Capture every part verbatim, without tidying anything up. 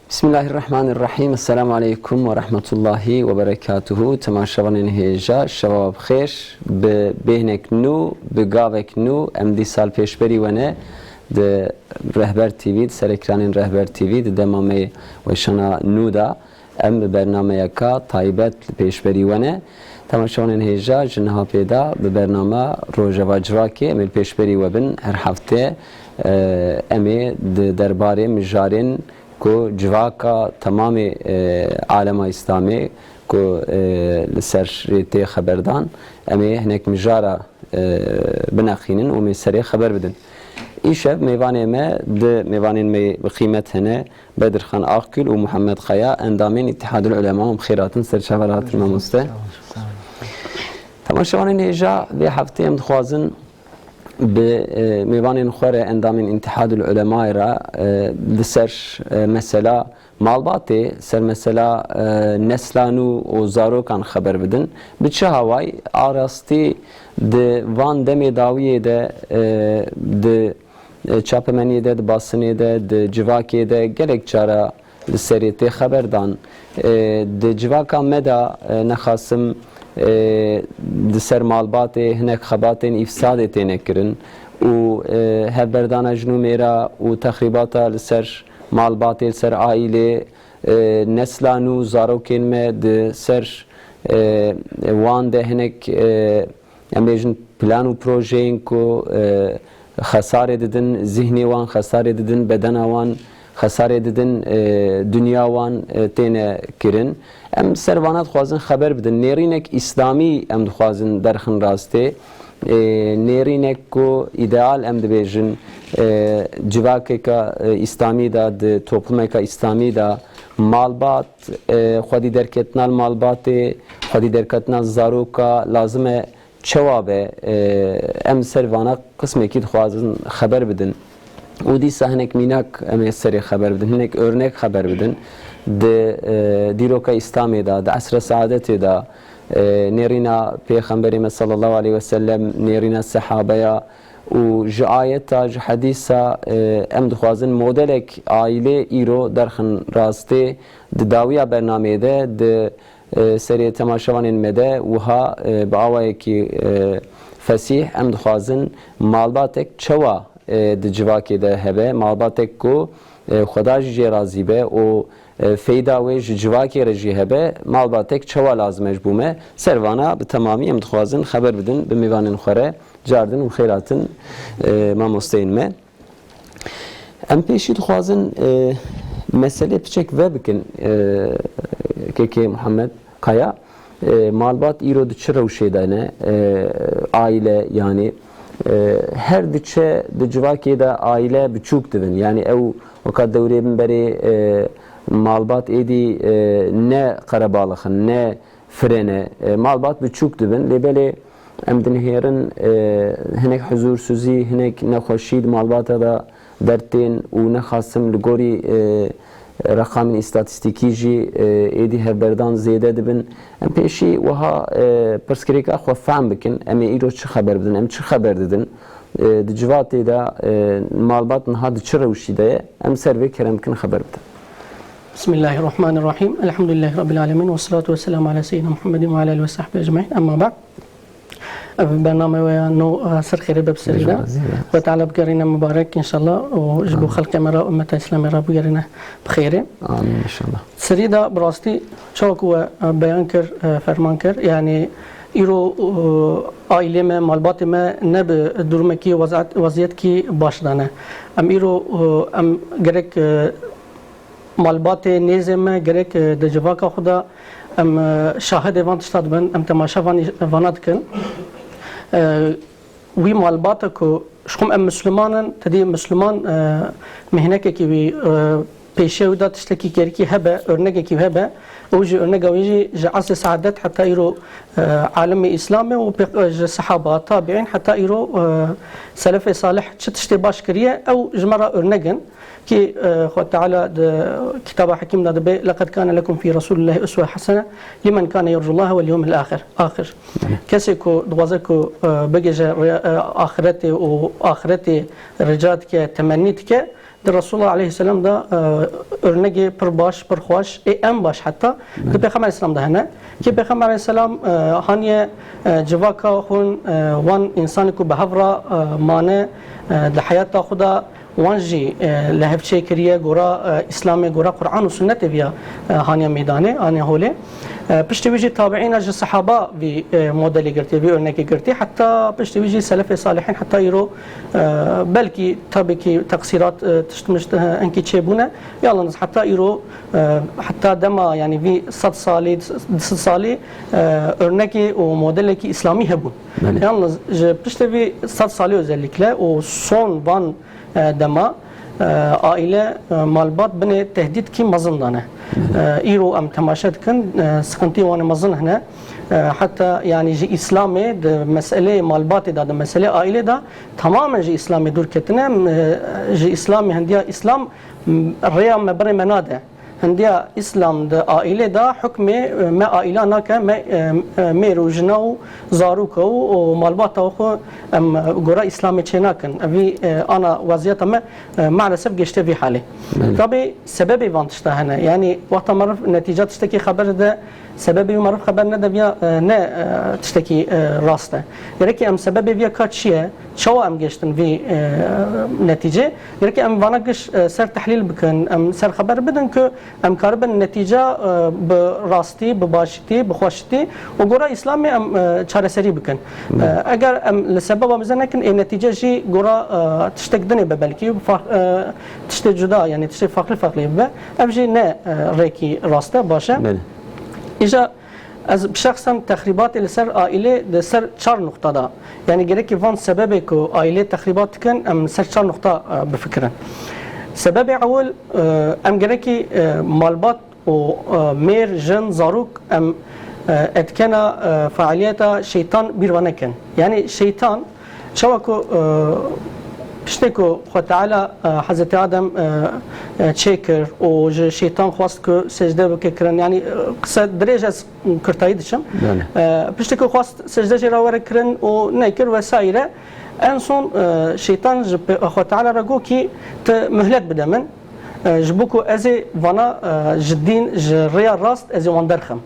Bismillahirrahmanirrahim. Esselamu aleykum ve rahmetullahi ve berekatuhu. Temaşevanên hêja, şeva bi xêr. Bi bêhnek nû, bi gavek nû, em dîsa li pêşberî we ne di Rehber T V, di ser ekranên Rehber T V, di dema me weşana nû de, em bi bernameyeka taybet li pêşberî we ne. Temaşevanên hêja, ji niha pê de bi bernama Rojeva Civakê em ê li pêşberî we bin. Her hefte, e, em ê di derbarê mijarên ku civaka temamê, e, alema Îslamê ku, e, li ser rê tê xeberdan, em ê hinek mijara, e, bineqînin û em ê serê xeber bidin. Îşev mêvanê me, di mêvanên me bi qîmet hene, Bedirxan Akgül û Muhammed Kaya, endamên Îtihadul Ulema, em xêr hatin, ser çava re hatin mamoste. Temaşevanên hêja, vê heftê em dixwazin bi, e, mêvanên xwe re, endamên Îtihadul Ulemayê re, e, li ser, e, mesela malbatê, ser mesela, e, nesla nû û zarokan xeber bidin. Bi çi haway? A rastî di van demê dawiyê de, e, di, e, çapemeniyê de, di basinê de, di civakê de gelek cara li serê tê xeber dan. E, di civaka me de, e, nexasim, e, di ser malbatê hinek xebatên îfsadê têne kirin û, e, hevberdana jin û mêra û texrîbata li ser malbatê, li ser aîlê, e, nesla nû, zarokên me di ser, e, wan de hinek, e, em bêjin plan û projeyên ku, e, xesarê didin, zihnê wan xesarê didin, bedena wan xesarê didin, e, dinya wan, e, têne kirin. Em ser vana dixwazin xeber bidin. Nêrînek îslamî em dixwazin derxin rastê. E, nêrînek ku îdeal em dibêjin, e, civakeka, e, îslamî de, di toplumeka îslamî de malbat, e, xwedî derketina li malbatê, xwedî derketina li zaroka lazim e çawa be, e, em ser vana qismekî dixwazin xeber bidin. Û dîsa hinek mînak em ê serê xeber bidin, hinek örnek xeber bidin. Di, e, dîroka Îslamê de, di esra saadetê de, e, nêrîna Pêxemberê me sallallahu aleyhi ve sellem, nêrîna sehabeya û ji ayeta, ji hedîsa, e, em dixwazin modelek aîlê îro derxin rastê. Di dawiya bernameyê de, di, e, serê temaşevanên me de wiha, e, bi awayekî, e, fesîh em dixwazin malbatek çawa, e, di civakê de hebe, malbatek ku, e, Xweda jî jê razî be û, e, feyda wê ji civakê re jî hebe, malbatek çawa lazim e ji bo me? Ser vana bi temamî em dixwazin xeber bidin bi mêvanên xwe re. Cardin û xêr hatin, e, mamosteyên me. Em pêşî dixwazin, e, meselê piçek vebikin, e, K K Muhammed Kaya. E, malbat îro di çi rewşê de ne? E, aîle, yanî, e, her diçe di civakê de aîle biçûk dibin. Yanî ew weka dewrê min berê, e, malbat êdî, e, ne qerebalix in, ne firê ne. E, malbat biçûk dibin. Lê belê em dinihêrin, e, hinek huzursuzî, hinek nexweşî di malbata de dertên û nexasim li gorî, e, reqamên îstatîstîkî jî, e, êdî hevberdan zêde dibin. Em pêşî wiha, e, pirsgirêka xwe fehm bikin. Em ê îro çi xeber bidin? Em çi xeber didin? E, di civatê de, e, malbat niha di çi rewşî de ye? Em ser vê kerem bikin xeber bidin. Bismillahirrahmanirrahim. Elhamdülillahi Rabbil alemin. Ve salatu ve selamu ala seyyidina Muhammedin ve ala alihi ve sahbihi ecmaîn. Emma ba'd. Ev bername we ya nû, e, ser xêrê be bi serî de. Xwedê Teala bigerîne mibarek înşallah û ji bo xelkê me re, ummeta Îslamê re bigerîne bi xêrê. Amîn înşallah. Serî de bi rastî çawa ku we, e, beyan kir, e, ferman kir, yanî îro, e, aîlê me, malbatê me ne bi durumekî wezat-, weziyetkî baş de ne. Em îro, e, em gerek, e, malbatê nêzê me gerek, e, di civaka xwe de em, e, şahidê van tişta dibin, em temaşe van, vana dikin. E, wî malbata ku ji xwe em Misliman in, tedî Misliman, e, mihnekekî wî, e, pêşiya wî de tiştekî gerikî hebe, örnekekî wî hebe, ew jî örneka wî jî ji esrê saadet heta îro, e, alemê Îslamê û pêx-, e, ji sehaba, tabiîn heta îro, e, selefê salih çi tiştê baş kiriye, ew ji me re örnek in. Ki, e, Xwe Teala di Kitaba Hekîm de dibe, "Lekad kane lekum fî Resûlillahî uswe hesene limen kane yercullahe wel yewmel axir." Axir. Kesê ku dixwaze ku, e, bigêje rê-, e, axiretê û axiretê rica dike, temennî dike, Resulullah aleyhisselam da, e, örnegê pir baş, pir xweş, ê en baş heta di Pêxember aleyhisselam da hene. Ki Pêxember aleyhisselam, e, haniye, e, civaka xwin, e, wan insanê ku bi hev re, e, mane, e, di heyata xwe da wan jî, e, li hev çêkiriye, gora, e, Îslamê, gora Quran û Sunnetê viya, e, haniye meydanê, haniye holê. E, piştî wî jî tabiîna ji sehaba vî, e, modelê girtiye, vî örnekê girtiye. Heta piştî wî jî selefê salihîn heta îro, e, belkî tabii ki teqsîrat, e, tişt mişt, e, enkî çêbûne. Yalnız heta îro, e, heta dema, yani vî sed salî, du sed salî, e, örnekê û modelekî îslamî hebûn. Belê. Yalnız ji piştê vî sed salî özellikle û son van, e, dema, e, aîle, e, malbat binê tehdîdkî mezin dane. E, îro em temaşe dikin, e, sıkıntı wan mezin hene. E, heta yani ji Îslamê di meseleyê malbatê de, di meseleyê aîlê de tamamen ji Îslamê dûr ketine. E, ji Îslamê hindiya Îslam, m, rêya me birê me nade. Hindiya Îslam di aîlê de hukmê, e, me aîla nake, me, e, e, mêr û jina û zarok û, û malbata xwe em, e, gora Îslamê çênakin. Evî, e, ana weziyeta me, e, maalesef geçte vî halê. Belê. Tabi sebebê van tişta hene. Yani wexta meriv netîca tiştekî xeber de, sebebê wî meriv xeber nede viya, e, ne, e, tiştekî, e, rast e. Gerekî em sebebê viya ka çi ye, çawa em geştin vî, e, netîcê? Gerekî em vana giş, e, ser tehlîl bikin, em ser xeber bidin ku em karibin netîca, e, bi rastî, bi başîtî, bi xweşitî û gora Îslamê em, e, çareserî bikin. Belê. E, eger em li sebeba bize nekin, ê netîce jî gora, e, tiştek dinê be belkî, fa-, e, tiştê cuda, yani tiştê farklı farklı bibe. Ev jî ne, e, rêkî rast e, baş e. Belê. Îja ez bi şexsen texrîbatê li ser aîlê di ser çar nuqta da. Yani gerekî van sebebê ku aîlê texrîbat dikin, em ser çar nuqta, e, bifikirin. Sebebê ewil, e, em gerekî, e, malbat û, e, mêr, jin, zarok em, e, etkena, e, faaliyeta şeytan bîr ve nekin. Yani şeytan çawa ku, e, piştê ku Xwe Teala, e, Hezretî Adem, e, e, çêkir û ji şeytan xwest ku secde bike kirin. Yani, e, qise dirêj ez kurtayî diçim. Belê. E, piştî ku xwest secde jê re were kirin û nekir vesaire. En son, e, şeytan ji pe-, Xwe Teala re got ki tu muhlet bide min. E, ji bo ku ez ê vana, e, ji dîn, ji rêya rast ez ê wan derxim.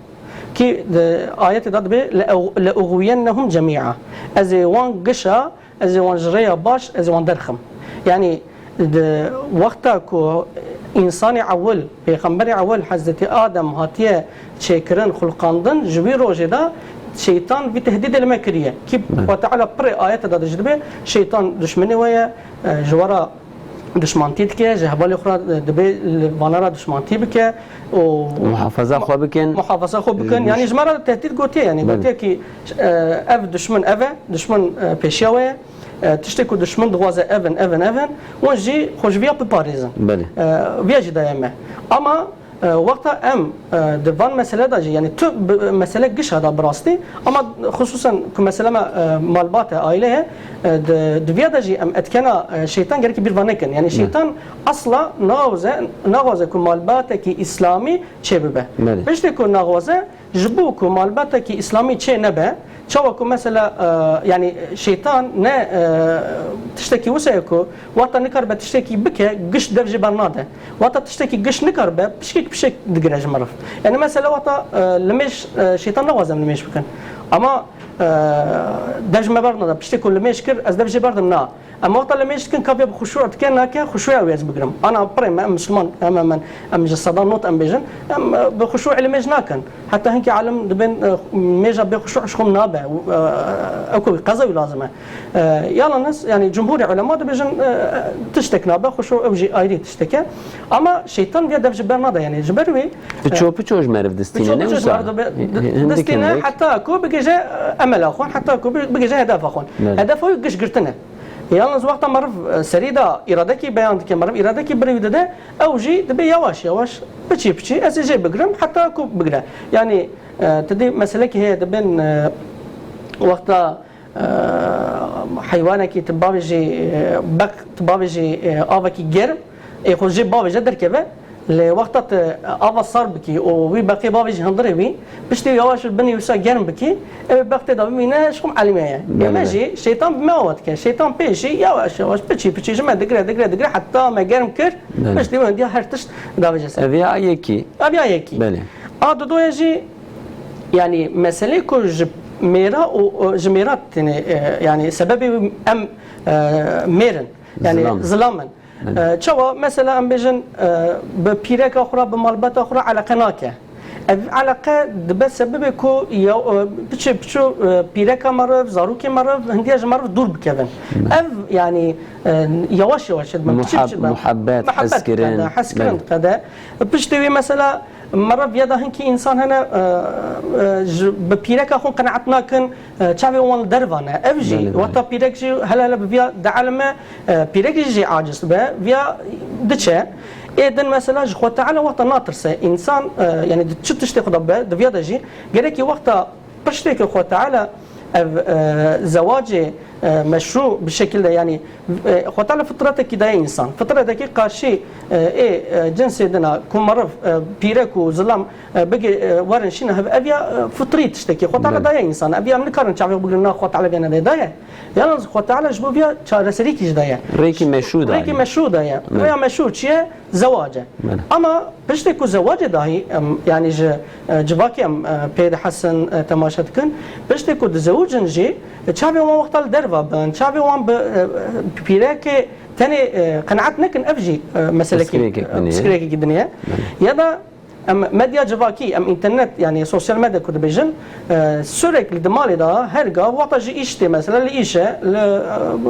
Ki di ayetê de dibe, "Le-, le'uğwiyennehum cemî'a." Ez ê wan gişa, ez ê wan ji rêya baş, ez ê wan derxim. Yani di wexta ku însanê ewil, pêxemberê ewil, Hezretî Adem hatiye çêkirin, xulqandin, ji wî rojê de şeytan vî tehdîdê li me kiriye. Ki Xwe Teala pirê ayetê de dibe, şeytan dişmenê we ye, e, ji we re dişmantî dike, ji hevalê xwe re dibê li vana re dişmantî bike û Muhafaza xwe bikin. Muhafaza xwe bikin. Diş- Yani ji me re tehdît gotiye, yani Belê. Gotiye ki, e, ev dişmin ev e, dişmin, e, pêşiya we ye. E, tiştê ku dişmin dixwaze ev in, ev in, ev in, wan jî xwe ji viya biparêzin. Belê. E, viya jî daye me. Ama E, wexta em, e, di van mesele de jî, yani tu bi, mesele gişa da bi rastî, ama xisûsen ku mesele me, e, malbat e, aîle ye, e, di, di viya de jî em etkena, e, şeytan gerekî bîr ve nekin. Yani Ne. Şeytan asla naxwaze, naxwaze ku malbatekî îslamî çêbibe. Belê. Piştê ku naxwaze, ji bo ku malbatekî îslamî çê nebe, çawa ku mesela, e, yani şeytan ne, e, tiştekî wisa ye ku wexta nikaribe tiştekî bike, giş dev jê bernade. Wexta tiştekî giş nikaribe, pişkek pişek digire ji meriv. Yani mesela wexta, e, limêj, e, şeytan naxwaze em limêj bikin. Ama, e, dev ji me bernade. Piştê ku limêj kir, ez dev jê berdim, na. Em wexta limêj dikin, kafê bi xuşû dike, nake, xuşûya wê ez bigirim. Ana pirê me, em Müslüman, em, em, em, em ji sedan not em bêjin, em, e, bi xuşû limêj nakin. Heta hinkî alim dibên, e, mêja bê xuşû ji xwe nabe. E, ew ku qeza wî lazim e. E, yalnız, yani cumhurê ulema dibêjin, e, tiştek nabe, xuşû ew jî ayrî tiştek e. Ama şeytan vê dev ji ber nade, yani ji ber wê, e, Piço piço ji meriv distîne, piço ne piço ji wisa? meriv dibe-, Hi-, hi-, hindik distîne, hindik. Heta ku bigêje, e, emela xwe, heta ku bi-, bigêje hedefa xwe. Belê. Hedefa wî giş girtin e. Yalnız wexta meriv, e, serî de îradekî beyan dike, meriv îradekî birê wî dide, ew jî dibê yavaş yavaş, piçî piçî, ez ê jê bigirim, heta ku bigire. Yani, e, tu dê meselekî heye dibên, e, wexta, e, heywanekî tu bavêjî, e, beq, tu bavêjî, e, avekî germ, ê xwe jê bavêje derkeve, Lê wexta tu ava sar bikî û wî beqê bavêjî hundirê wî, piştî yawaş binî wisa germ bikî, ew beq tê de bimîne ji xwe elîmeye. Ê Belê, me belê. jî şeytan bi me awa dike. Şeytan pê jî yawaş yawaş piçî piçî ji me digire, digire, digire heta me germ kir. Belê. Piştî wê diya her tişt davêje ser. Ev ya yekî. Ev ya yekî. Belê. A dudoya jî, yanî meselê ku ji mêra û, û ji mêra tenê, e, yanî sebebê em, e, mêr in. Yanî Zilam. zilam in. Belê. E, çawa? Mesela em bêjin, e, bi pîreka xwe re, bi malbata xwe re eleqe nake. Ev eleqe dibe sebebê ku ya, e, piçê piçû, e, pîreka meriv, zarokê meriv, hindiya ji meriv dûr bikevin. Belê. Ev, yanî, e, yawaş yawaş dibe. Piçê Muhab-, piçê dibe. muhabbet, Muhabbet hezkirin. diqede, hezkirin Belê. diqede. Piştê wê mesela meriv ya da hinkî însan hene, e, e, ji, bi pîreka xwe qenaet nakin, e, çavê wan li derva ne. Ev jî, Belê, belê. wexta pîrek jî hele hele bi viya dielime, e, pîrek jî jê aciz dibe, viya diçe. Ê din mesela ji Xwe Teala wexta natirse, însan, e, yanî di çi tiştê xwe de be, di viya de jî, gerekî wexta piştê ku Xwe Teala ev, e, zewacê, e, meşrû bi şekil de, yanî, e, Xwe Teala fitretekî daye însan. Fitretekî qarşî, e, ê, e, cinsê dina ku meriv, e, pîrek û zilam, e, bigê, e, werin şîne hev, ev ya, e, fitrî tiştekî. Xwe Teala Belê. daye însan. Ev ya em nikarin çavê xwe bigirin, na Xwe Teala vêne daye. Yalnız Xwe Teala ji bo viya çareserîkî jî daye. Rêkî meşrû daye. Rêkî meşrû daye. Belê. Veya meşrû çi ye? Zewac e. Belê. Ama piştê ku zewacê dahî, em, yanî ji, e, civakê em, e, pê dihesin, e, temaşe dikin, piştê ku dizewicin jî, e, çavê wan wexta li derva bin, çavê wan bi, e, e, pîrekê tenê, e, qenaet nekin, ev jî, e, meselekî, Pirsgirêkek e, din e. pirsgirêkekî din e. Belê. Ya da em medya civakî, em înternet, yanî sosyal medya ku dibêjin, e, sürekli di malê de her gav, wexta ji îş tê, mesela li îş e, li,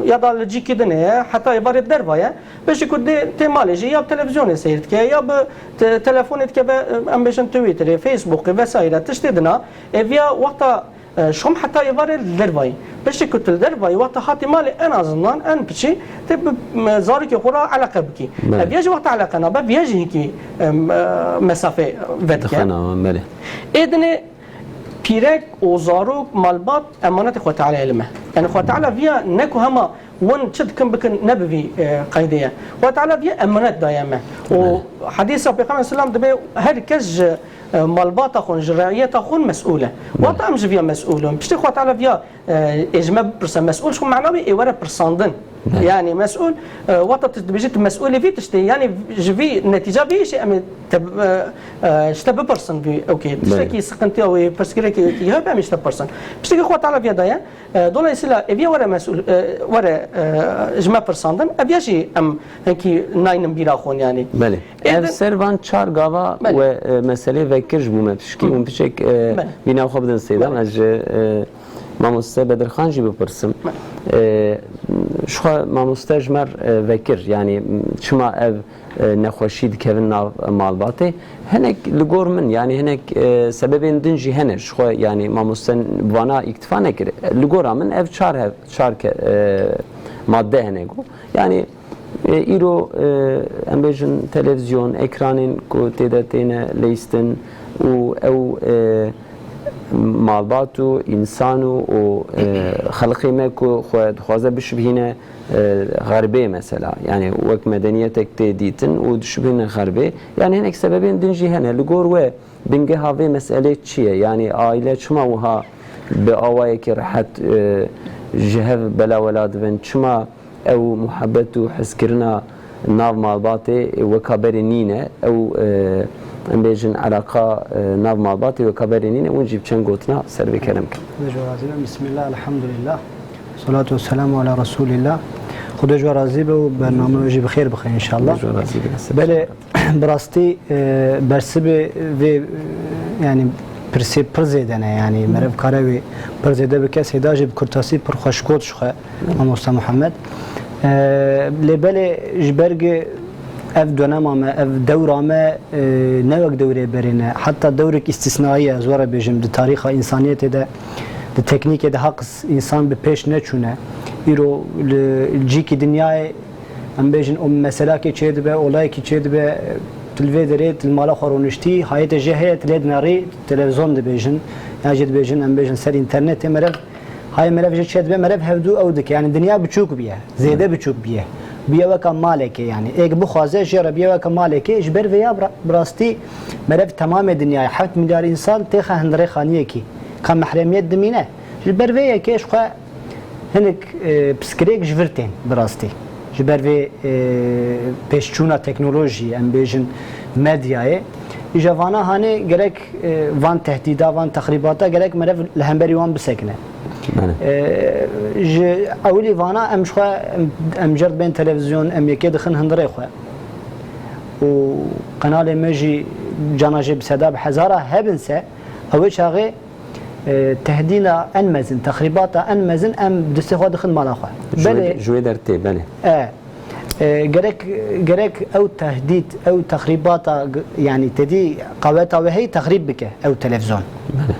e, ya da li cîkî din e, heta êvarê derva ye, Piştî ku dê, tê malê jî ya bi televîzyonê seyr dike, ya bi te-, telefonê dikeve, em bêjin Twitterê, Facebookê vesaire tiştê dina. Ê viya wexta, e, şom heta êvarê li dervayî. Piştî ku tu li dervayî, wexta hatî malê en azından, en piçî, tê bi, m-, zarokê xwe re eleqe bikî. Belê. E, viya jî wexta eleqe nabe, viya jî hinkî, em, e, mesafê vedike. Dixwe nava, belê. Ê dinê pîrek û zarok, malbat, emanetê Xwe Teala li me. Yani Xwe Teala viya ne ku hema win çi dikin bikin, ne bi vî, e, qeydê ye. Xwe Teala viya emanet daye me. Û Belê. hadîsa Pêxember selam dibe her kes ji, e, malbata xwe, ji reiyeta xwe mesûl e. Belê. Wata em ji viya mesûl in. Piştî Xwe Teala viya, e, ê ji me bipirse, mesûl ji xwe mana wî ê were pirsandin. Belê. Yani mesûl, e, wata tu dibêjî tu mesûlê vî tiştê, yani ji vî netîca vî işê em ê te, e, e, ji te bipirsin vî, okey. Belê. Tiştekî sıkıntıya wê, pirsgirêkê wê hebe em ê ji te bipirsin. Piştekî Xwe Teala viya daye. E, dolayısıyla ev ya were mesûl, e, were, e, ji me pirsandin, ev ya jî em hinkî naynin bîra xwe, yani. Belê. Ê Ev din ser van çar gava Belê. we, e, meselê vekir ji bo me pişkî Hı. hûn piçek, e, Belê. bîna xwe bidin sêdan. Belê. Ez ji, e, mamoste Bedirxan jî bipirsim. Belê. E, ji xwe mamoste ji me re, e, vekir, yani, m, çima ev e, nexweşî dikevin nav malbatê. Hinek li gor min, yani hinek, e, sebebên din jî hene. Ji xwe, yani mamosten vana îktifa nekir. Li gora min ev çar hev-, çar ke-, e, madde hene got. Yani, e, îro, e, em bêjin televîzyon, ekranên ku tê de têne leyîstin û ew, e, malbat û însan û, û, e, xelqê me ku xwe dixwaze bişibîne, e, xerbê mesela. Yani wek medeniyetek tê dîtin û dişibîne xerbê. Yani hinek sebebên din jî hene. Li gor we bingeha vê meselê çi ye? Yani aile çima wiha bi awayekî rehet, e, ji hev belawela dibin? Çima ew muhabbet û hizkirina nav malbatê weka berê nîne? Ew, e, em bêjin, eleqa, e, nav malbatê weka berê nîne? Hûn jî bi çend gotina ser vê kerem kin. Xwedê ji we razî be. Bismillah, elhamdulillah. Salatu ve selamu ala Resulillah. Xwedê ji we razî be û bername jî bi xêr bixe înşallah. Xwedê ji we razî be. Belê, bi rastî, e, bersivê vê, e, yani pirsê pir zêde ne, yani merev kare wê pir zêde bike, sêda jî bi kurtasî pir xweş got ji xwe mamosta Muhammed. E, lê belê ji ber gi Ev dönema me, ev dewra me, e, ne wek dewrê berê ne. Heta dewrek îstîsnayî ye, ez were bêjim, di tarîxa însaniyetê de, di teknîkê de haqis însan bi pêş neçûne. Îro li cîkî dinyayê, em bêjin, o meselakê çêdibe, olayekî çêdibe, tu li vê derê, tu li mala xwe rûniştî, hayetê jê heye, tu lê dinêrî, televîzyon dibêjin, yan jî dibêjin, em bêjin, ser înternetê, merev Hayê merev jê çêdibe, merev hevdû ew dike. Yani dinya biçûk biye, zêde biçûk biye. Bûye weka malekê, yanî êk bixwaze jê re bûye weka malekê. Ji ber vê ya bi ra-, bi rastî merev temamê dinyayê, heft milyar însan têxe hundirê xaniyekî, ka mehremiyet dimîne. Ji ber vê yekê ji xwe hinek, e, piskirêk ji vir tên bi rastî. Ji ber vê, e, pêşçûna teknolojî, em bêjin medyayê. Îja vana hanê gerek, e, van tehdîda, van texrîbata gerek merev li hemberî wan bisekine. Belê. E, ji ewilî vana em ji xwe, em, em cerd bên televîzyon, em yekê dixin hundirê xwe. Û qenalê me jî cana jê bi seda bi hezara hebin se, ew ê çaxê, e, tehdîna en mezin, texrîbata en mezin em destê xwe dixin mala xwe. Ji wê Belê. de-, ji wê dertê, belê. E, e, gerek, gerek ew tehdît, ew texrîbata, g-, yanî tedî qaweta wê heyî texrîb bike ew televîzyon. Belê.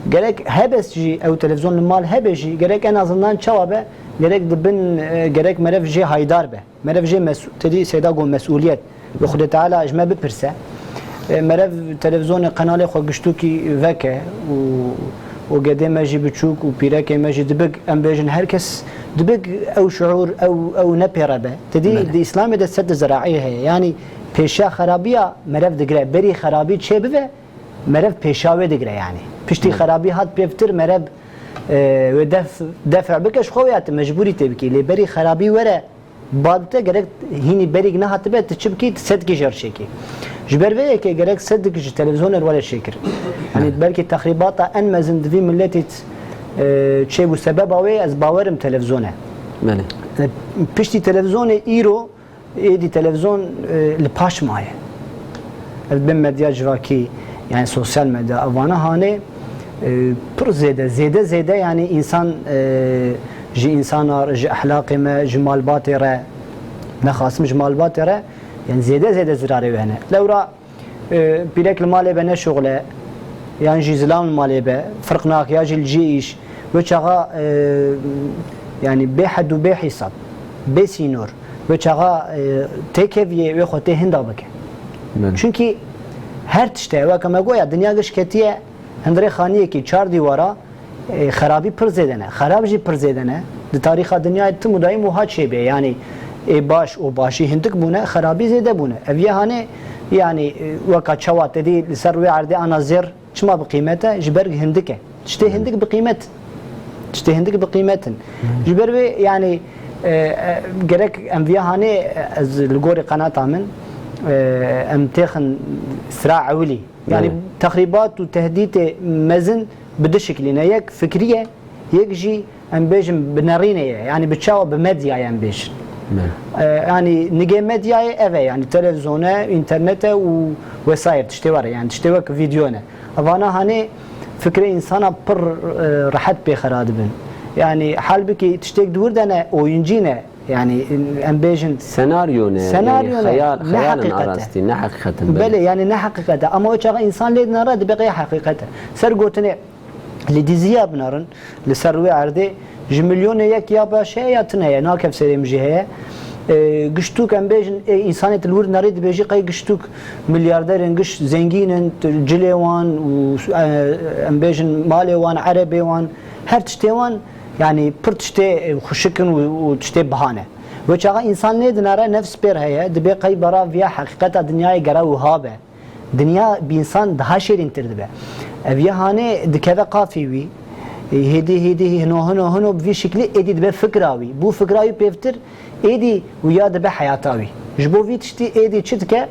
Gerek hebes jî ew televîzyon li mal hebe jî, gerek en azından çawa be, gerek di bin, e, gerek merev jê haydar be. Merev jê mesu-, tedî seyda got mesûliyet. Bi Xwedê Teala ji me bipirse. E, merev televîzyonê qenalê xwe giştokî veke û, û gedê me jî biçûk û pîrekê me jî dibik, em bêjin her kes dibik ew şuûr, ew, ew ne pê re be. Tedî Belê. di Îslamê de sed ziraî heye. Yanî pêşiya xerabiya merev digire. Berî xerabî çê bive, merev pêşiya wê digire yanî. Piştî Belê. xerabî hat pêvtir merev, e, wê def-, def' bike, ji xwe wê ya tu mecbûrî tê bikî. Lê berî xerabî were, bal te gerek hînî berîk nehatibe, tu çi bikî, tu sedkî jê re çêkî. Ji ber vê yekê gerek sedk ji televîzyonê re were çêkir. Yanî belkî texrîbata en mezin di vî miletî, e, çêbû sebeba wê, ez bawerim televîzyon e. Belê. E, piştî televîzyonê îro, êdî televîzyon, e, li paş maye. Ev bên medya civakî, yanî sosyal medya, evana hanê, e, pir zêde, zêde, zêde, yanî însan, e, ji însana, ji ehlaqê me, ji malbatê re, nexasim ji malbatê re, yanî zêde, zêde zirarê wê hene. Lewra, e, pîrek li malê be neşuxle, yan jî zilam li malê be, firq nake, ya jî li cihê îş, wê çaxa, e, yanî bê hed û bê hîsab, bê sînor, wê çaxa, e, têkeviyê wê xwe tê hinda bike. Belê. Çunkî her tişt e, weke me goya dinya giş ketiye hundirê xaniyekî çar dîwara, e, xerabî pir zêde ne. Xerab jî pir zêde ne. Di tarîxa dinyayê tim û dayîm wiha çêbê. Yanî ê baş û başî hindik bûne, xerabî zêde bûne. Ev yê hanê, yanî, e, weka çawa te dî li ser wê erdê ana zêr, çima bi qîmet e? Ji ber hindik e. Tiştê hindik bi qîmet. Tiştê hindik bi qîmet in. Ji ber wê, yanî, e, e, gerek em viya hanê, e, ez li gorî qenata min, e, em têxin sira ewilî. Yanî Belê. texrîbat û tehdîtê mezin bi du şiklî ne. Yek fikrî ye, yek jî em bêjin bi nerînê ye. Yanî bi çawa, bi medyayê em bêjin. Belê. E, yanî nigê medyayê ev e, yanî televîzyon e, înternet e û wesaîr tiştê were, yanî tiştê wek vîdeo ne. Evana hanê fikrê însana pir, e, rehet pê xera dibin. Yanî halbikî tiştêk di wir de ne, oyuncî ne. Yanî em bêjin Senaryo ne, senaryo yanî ne, xeyal, ne xeyal in heqîqet e. arastî, ne heqîqet in, belê. Belê, yanî ne heqîqet e. Ama o çaxa însan lê dinare dibe qey heqîqet e. Ser gotinê li diziya binarin, li ser wê erdê ji milyonê yek ya baş heye ya tune ye, nakev serê min jî heye. E, giştûk em bêjin, ê, însanê tu li wir nerî dibêjî qey giştûk milyarder in, giş zengîn in, tu cilê wan û, e, em bêjin malê wan, erebê wan, her tiştê wan, yanî pir tiştê, e, xuşik in û, û tiştê biha ne. Wê çaxa însan lê dinare nefs pêr heye, dibê qey bera viya heqîqeta dinyayê gera wiha be. Dinya bi însan daha şêrîntir dibe. Ev ya hanê dikeve qafî wî, hêdî hêdî hino hino hino bi vî şiklî êdî dibe fikra wî. Bû fikra wî pêvtir, êdî wiya dibe heyata wî. Ji bo vî tiştî êdî çi dike?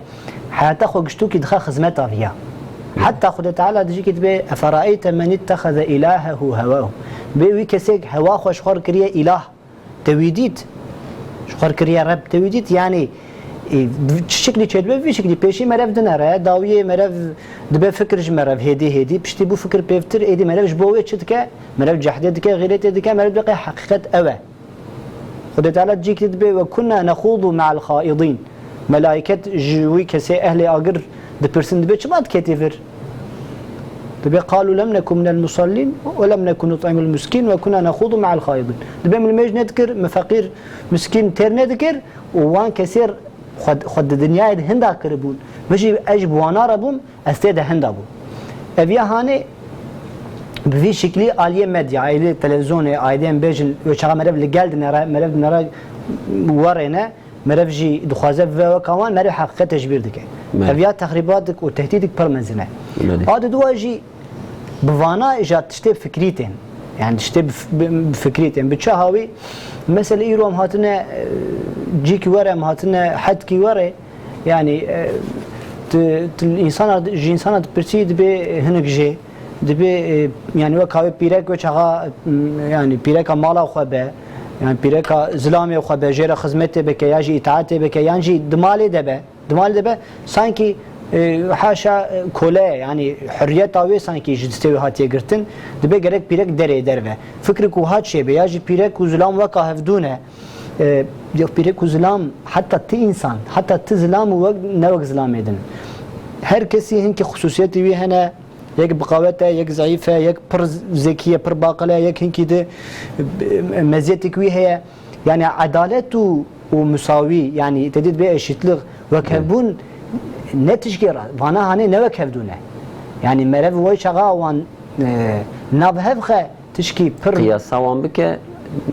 Heyata xwe giştokî dixe xizmeta viya. Heta Xwedê Teala dijikî dibe, "Eferaeyte men ittexeze ilahehu hewahu." Bê wî kesêk hewa xwe ji xwe re kiriye îlah. Te wî dît? Ji xwe kiriye Reb, te wî dît? Yanî, e, çi şiklî çêdibe, vî şiklî pêşî merev dinere, dawiyê merev dibe fikir ji merev, hêdî hêdî, piştî bû fikir pêvtir, êdî merev ji bo wê çi dike? Merev cehdê dike, xîretê dike, merev dike heqîqet ew e. Xwedê Teala cîkî dibe, "Ve kunna nexûdu me'al xaidîn." Melaiket ji wî kesê ehlê agir dipirsin, dibe, "Çima diketî vir?" Dibe, "Qalu lem neku minel musallîn ve lem neku nut'imul miskîn ve kunna nexûdu me'al xaidîn." Dibe, "Min mêj nedikir, min feqîr, miskîn têr nedikir û wan kesê xwe, xwe di dinyayê de hinda kiribûn. Min jî, ez jî bi wana re bûm, ez tê de hinda bûm." Ev ya hanê bi vî şiklî aliyê medya, aliyê televîzyonê, aydê em bêjin, wê çaxa merev li gel dinere, merev dinere werê ne, Merev jî dixwaze bibe weka wan, merev heqîqetê ji bîr dike. Belê. Ev ya texrîbatik û tehdîdik pir mezin e. Belê. A di dua jî bi vana îja tiştê fikrî tên. Yani tiştê bi f-, bi, bi fikrî tên. Bi çi hawî? Mesela îro em hatine, e, cîkî were, em hatine hetkî were. Yani, e, tu, tu însana, ji însana dipirsî dibê hinik jê. Dibê, e, yani wek hawê pîrek wê çaxa, m, yani pîreka mala xwe be, yani pîreka zilamê xwe be, jê re xizmetê bike, ya jî îtaetê bike, yan jî di malê de be, di malê de be, sankî, e, haşa, e, kole ye, yani hurriyeta wê sankî ji destê wê hatiye girtin, dibê gerek pîrek derê derve. Fikrek wiha çêbe, ya jî pîrek û zilam weka hevdû ne, e, ya pîrek û zilam, heta ti însan, heta ti zilam û wek, ne wek zilamê din. Her kesî hinkî xusûsiyetê wî hene, Yek bi qawet e, yek zeîf e, yek pir zekî ye, pir baqil e, yek hinkî di, e, meziyetêk wî heye. Yani edalet û, û musawî, yani te dî dibê eşîtlik, wekhevbûn ne tişkê re, vana hanê ne wekhevdû ne. Yani merev wê çaxa wan, e, nav hev xe tişkî pir Qiyasa wan bike,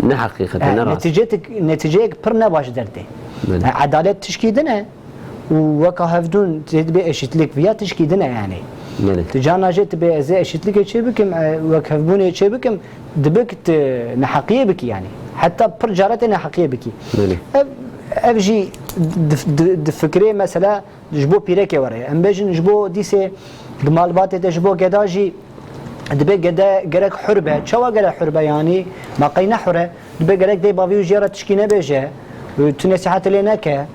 ne heqîqet e, e, ne rast. Netîceyek, netîceyek pir ne baş dertê. Belê. E, edalet tişkî din e. Û weka hevdûn tê dibê eşîtlik viya tişkî din e yani. Belê. Tu carna jê tu bê ez ê eşîtlikê çê bikim, e, wekhevbûnê çê bikim, dibik tu neheqiyê bikî yani. Heta pir cara tê neheqiyê bikî. Belê. Ev, ev jî di, di, di fikrê mesela ji bo pîrekê were ye. Em bêjin ji bo dîsê di malbatê de ji bo geda jî Dibê gede gerek hur be. Çawa gerek hur be yanî? Ma qey ne hur e? Dibê gerek dê bavî û jê re tişkî nebêje. Tu nesîhetê lê neke.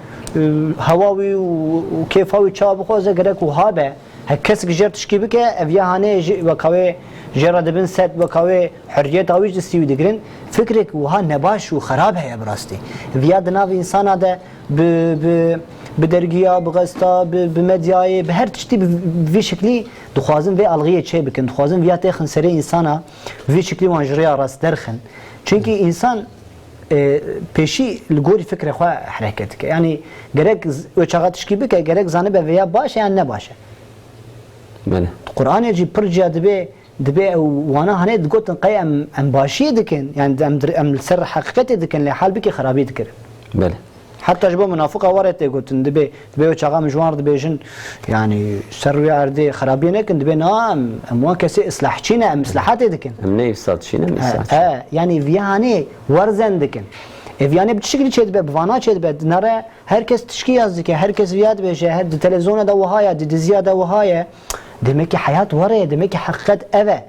Hewa wî û, û kêfa wî çawa bixwaze gerek wiha be. He kesik jê re tişkî bike, ev ya hanê ji, weka wê jê re dibin sed, weka wê hurriyeta wî ji destî wî digirin. Fikrek wiha nebaş û xerab heye bi rastî. Viya di nav însana de bi, bi, bi dergiya, bi gazeta, bi, bi medyayê, bi her tiştî bi vî şiklî Dixwazin vê algiyê çê bikin, dixwazin viya têxin serê însana, vî şiklî wan ji rêya rast derxin. Çimkî însan, e, pêşî li gorî fikrê xwe hereket dike. Yanî gerek z-, wê çaxa tişkî bike, gerek zanibe vêya baş e yan ne baş e. Belê. Di Qur'anê jî pir ciya dibê, dibê ew wana hanê digotin qey em, em başiyê dikin, yani em dir-, em li ser heqîqetê dikin, lê halbikî xerabî dikirin. Belê. Heta ji bo munafiqa were tê gotin, dibê, dibê wê çaxa min ji wan re dibêjin, yanî ser rûyê erdê xerabiyê nekin, dibê na, em, em wan kesê islahçî ne, em islahatê dikin. Em ne îfsadçî ne, em He, îslahçî. He, yanî viyanê werzen dikin. E, viyanê bi çi şekilî çê dibe, bi vana çê dibe, dinare her kes tişkî yaz dike, her kes viya dibêje, her di televizyona de wiha ye, di diziya de wiha ye. Demek ki heyat were ye, demek ki heqîqet ev e.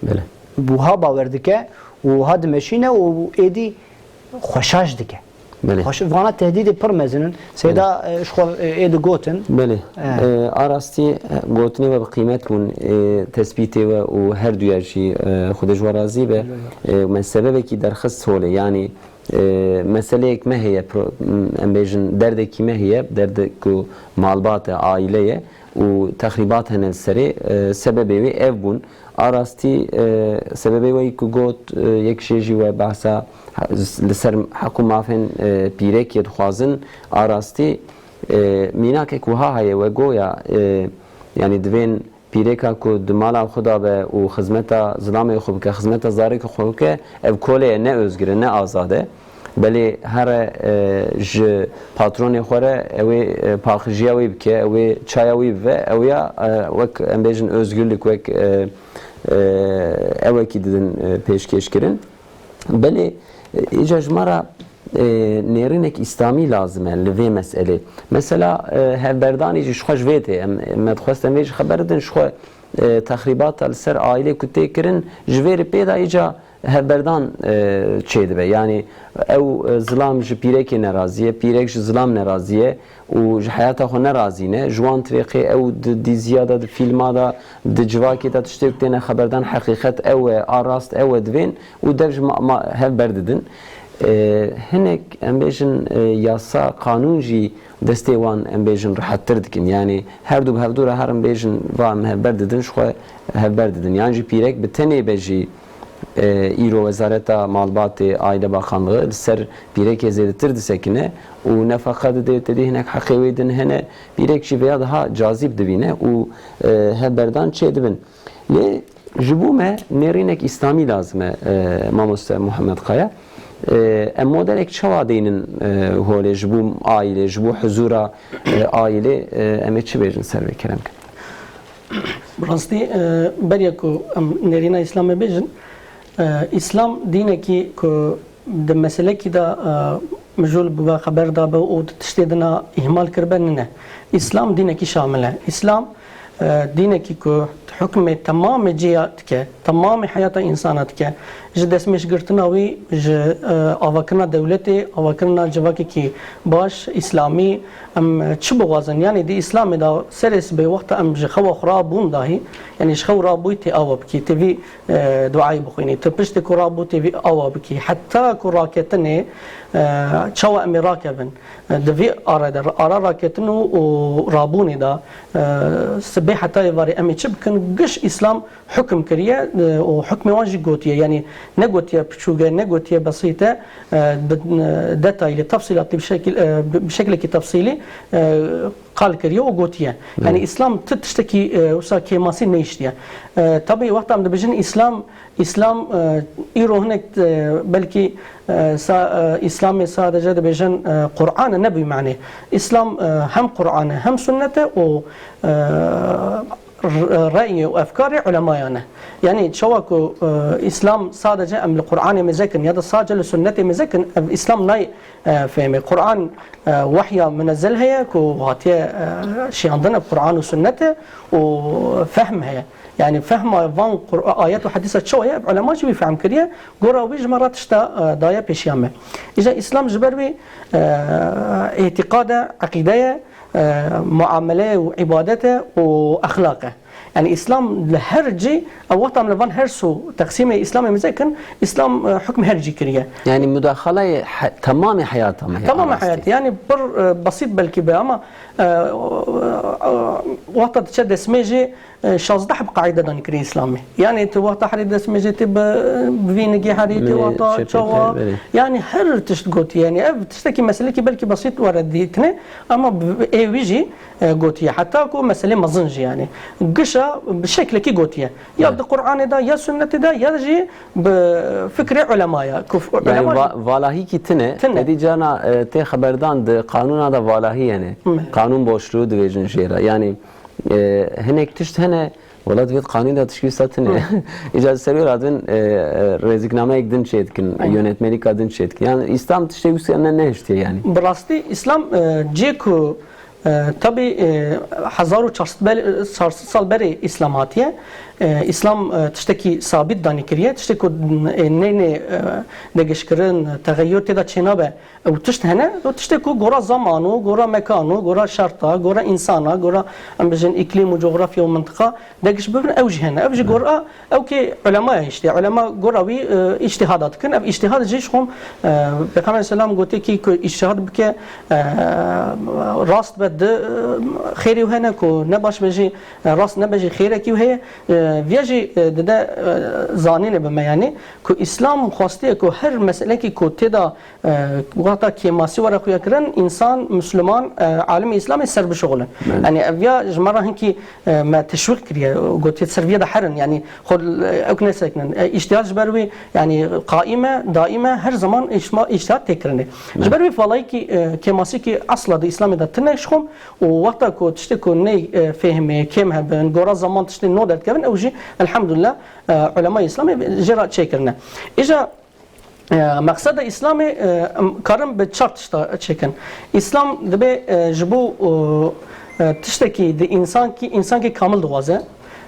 Belê. Wiha bawer dike û wiha dimeşîne û êdî xwe şaş dike. Belê. Xwe ş-, vana tehdîdê pir mezin in. Seyda, Belê. e, ji xwe, e, ê digotin. Belê. E. E, a rastî, e, gotinê we bi qîmet bûn, e, tespîtê we û her duya jî, e, Xwedê ji we razî be. Belê. E, me sebebekî derxist holê, yanî, e, meseleyek me heye, pro-, em bêjin derdekî me heye, derdek ku malbat e, aîle ye. Û texrîbat hene li serê, e, sebebê wê ev bûn. A rastî, e, sebebê wê ku got, e, yek jê jî we behsa he-, li ser heq û mafên, e, pîrekê dixwazin. A rastî, e, mînakek wiha heye we goya, e, yanî divên pîreka ku di mala xwe de be û xizmeta zilamê xwe bike, xizmeta zarokê xwe bike, ev kolê ye, ne ozgir e, ne azad e. Belê here, e, ji patronê xwe re ew ê, e, paxijiya wî bike, ew ê çaya wî bive, ew ya, e, wek em bêjin özgürlük, wek, e, e, ewekî didin, e, pêşkêş kirin. Belê, e, îca ji me re, e, nêrînek îslamî lazim e li vê meselê. Mesela, e, hevberdanî jî ji xwe ji vê tê. Em, me dixwest em vê jî xeber bidin, ji xwe, e, texrîbata li ser aîlê ku tê kirin, ji vê re pê de îca hevberdan, e, çêdibe. Yanî ew, e, zilam ji pîrekê nerazî ye, pîrek ji zilam nerazî ye û ji heyata xwe nerazî ne. Ji wan tirêqê ew di dîziya de, di fîlma de, di civakê de tiştê ku têne xeberdan heqîqet ew e, a rast ew e divên û dev ji ma, ma hev berdidin. E, hinek, em bêjin, e, yasa, qanûn jî destê wan, em bêjin, rihettir dikin. Yanî her du bi hevdû re herin bêjin, va em hevber didin, ji xwe hevber didin. Yan jî pîrek bi tenê be jî, e, îro Wezareta Malbatê, Aile Bakanlığı li ser pîrekê zêdetir disekine û nefeqa dide, tedî hinek heqê wê din hene, pîrek jî vêya daha cazîb dibîne û, e, hevberdan çêdibin. Lê ji bo me nêrînek îslamî lazim e, e, mamoste Muhammed Kaya. E, em modelek çawa deynin, e, holê ji bo aîlê, ji bo huzura, e, aîlê, e, em ê çi bêjin ser vê kerem kin? Bi rastî, e, beriya ku em nêrîna Îslamê bêjin, e, Îslam dînekî ku di meselekî de, e, mijûl bibe, xeber dabe û di tiştê din a îhmal kiribe nine. Îslam dînekî şamil e. Îslam, e, dînekî ku hukmê temamê cihê dike, temamê heyata însana dike. Ji destmêjgirtina wî, ji, e, avakirina dewletê, avakirina civakekî baş, îslamî, em çi bixwazin? Yanî di Îslamê de serê sibê wexta em ji xewa xwe rabûn dahî, yanî ji xew rabûyî tê awa bikî, tê vî, e, duayê bixwînî. Tu piştî ku rabû tê vî awa bikî. Heta ku raketinê, e, çawa em ê rakevin? E, di vî are de, ara raketin û, û rabûnê de, e, sibê heta êvarê em ê çi bikin? Giş Îslam hukm kiriye, e, û hukmê wan jî gotiye. Yanî negotiye piçûk e, negotiye besît e, e, bi, e, detaylı, tafsîlatlı bir şekil, e, bi, bi şeklekî tafsîlî, e, qal kiriye û gotiye. Yanî Îslam ti tiştekî, e, wisa kêmasî nehiştiye. E, tabî wexta em dibêjin Îslam, Îslam, e, îro hinek, e, belkî, e, sa-, e, Îslamê sadece dibêjin, e, Qur'an e, ne bi manê. Îslam, e, hem Qur'an e, hem sunnet e û, e, r-, reyê û efkarê ulemayan e. Yanî çawa ku, e, Îslam sadece em li Qur'anê mêze kin ya da sadece li sunnetê mêze kin, ev Îslam nayê, e, fehmê. Qur'an, e, wehya munezzel heye ku hatiye, e, şiyandin, ev Qur'an û sunnet e û fehm heye. Yanî fehma van Qur-, ayet û hedîsa çawa ye, ev ulema jî wî fehm kiriye, gora wî ji me re tişta, e, daye pêşiya me. Îja Îslam ji ber wî, e, îtîqad e, eqîde ye, e, muamele û îbadet e û exlaq e. Yanî Îslam li her cî, ew wexta em li van her su teqsîmê Îslamê mêze kin, Îslam, e, hukmê her cî kiriye. Yanî mudaxaleyê he-, temamê heyata me ye. Temamê heyatê. Yanî pir, e, besît belkî be ama, e, e, wexta diçe destmêjê, e, şazdeh bi qaîde danî kirî Îslamê. Yanî tu wexta herî destmêjê tê bi, bi vî nigî herî tê wexta çawa. Yanî her tişt gotiye. Yanî ev tiştekî meselekî belkî besît were dîtine ama bi, ê wî jî e, gotiye. Heta ku meselê mezin jî yanî. Gişa bi şeklekî gotiye. Ya di Qur'anê de, ya sunnetê de, ya jî bi fikrê ulemaya. Ku f-, Yanî ulema va-, valahîkî tine, Tine. Tedî cana, e, tê xeberdan di qanûna de valahî hene. Me. Qanûn boşluğu dibêjin jê re. Yanî, e, hinek tişt hene, wela divêt qanûn de tişkî wisa tine. Îca ser wê radin, e, e, rêziknameyek din çê dikin, Aynen. Yönetmelika din çê dikin. Yanî Îslam tiştê wisa ne nehiştiye yanî. Bi rastî Îslam, e, cê ku E, tabî, e, hezar û çar sed bel-, çar sed sal berê Îslam hatiye. E, Îslam, e, tiştekî sabit danî kiriye. Tiştê ku, e, neyne, e, degişkirin, texeyur tê de çênabe. Ew tişt hene, ew tiştê ku gora zaman û gora mekan û gora şerta, gora însana, gora, em bijin, îklîm û cografya û mintiqa, Degiş bibin, ew jî hene. Ew jî gora, ew kê ulemaya hiştê. Ulema gora wî, e, îctihada dikin. Ev îctihad jî ji xwe, e, Pêxember selam gotiye kî ku îctihad bike, e, rast be di, e, xêrê wî hene, ku ne baş be jî, e, rast nebe jî xêrekî wî heye. E, viya jî, e, dide, e, zanînê bi me yanî ku Îslam xwestiye ku her meselekî ku tê de E, wexta kêmasî were xuya kirin, însan, Misliman, e, alimê Îslamê ser bişixulin. Belê. Yanî ev ya ji me re hinkî, e, me teşwîq kiriye, gotiye ser viya de herin, yanî xwe, e, ew nesekinin. E, îctihad ji ber wî, yanî qaîm e, daîm e, her zaman îcma-, îctihad tê kirinê. Belê. Ji ber wî valayîkî, e, kêmasîkî esla di Îslamê de tine ji xwe û wexta ku tiştê ku ney, e, fêhmê, kêm hebin, gora zaman tiştê no derdikevin, ew jî elhamdulillah, e, ulemayê Îslamê jê re çêkirine. Îja E, meqseda Îslamê, e, em karin bi çar tişta çêkin. Îslam dibe, e, ji bo, e, e, tiştekî di însankî, însankî kamil dixwaze.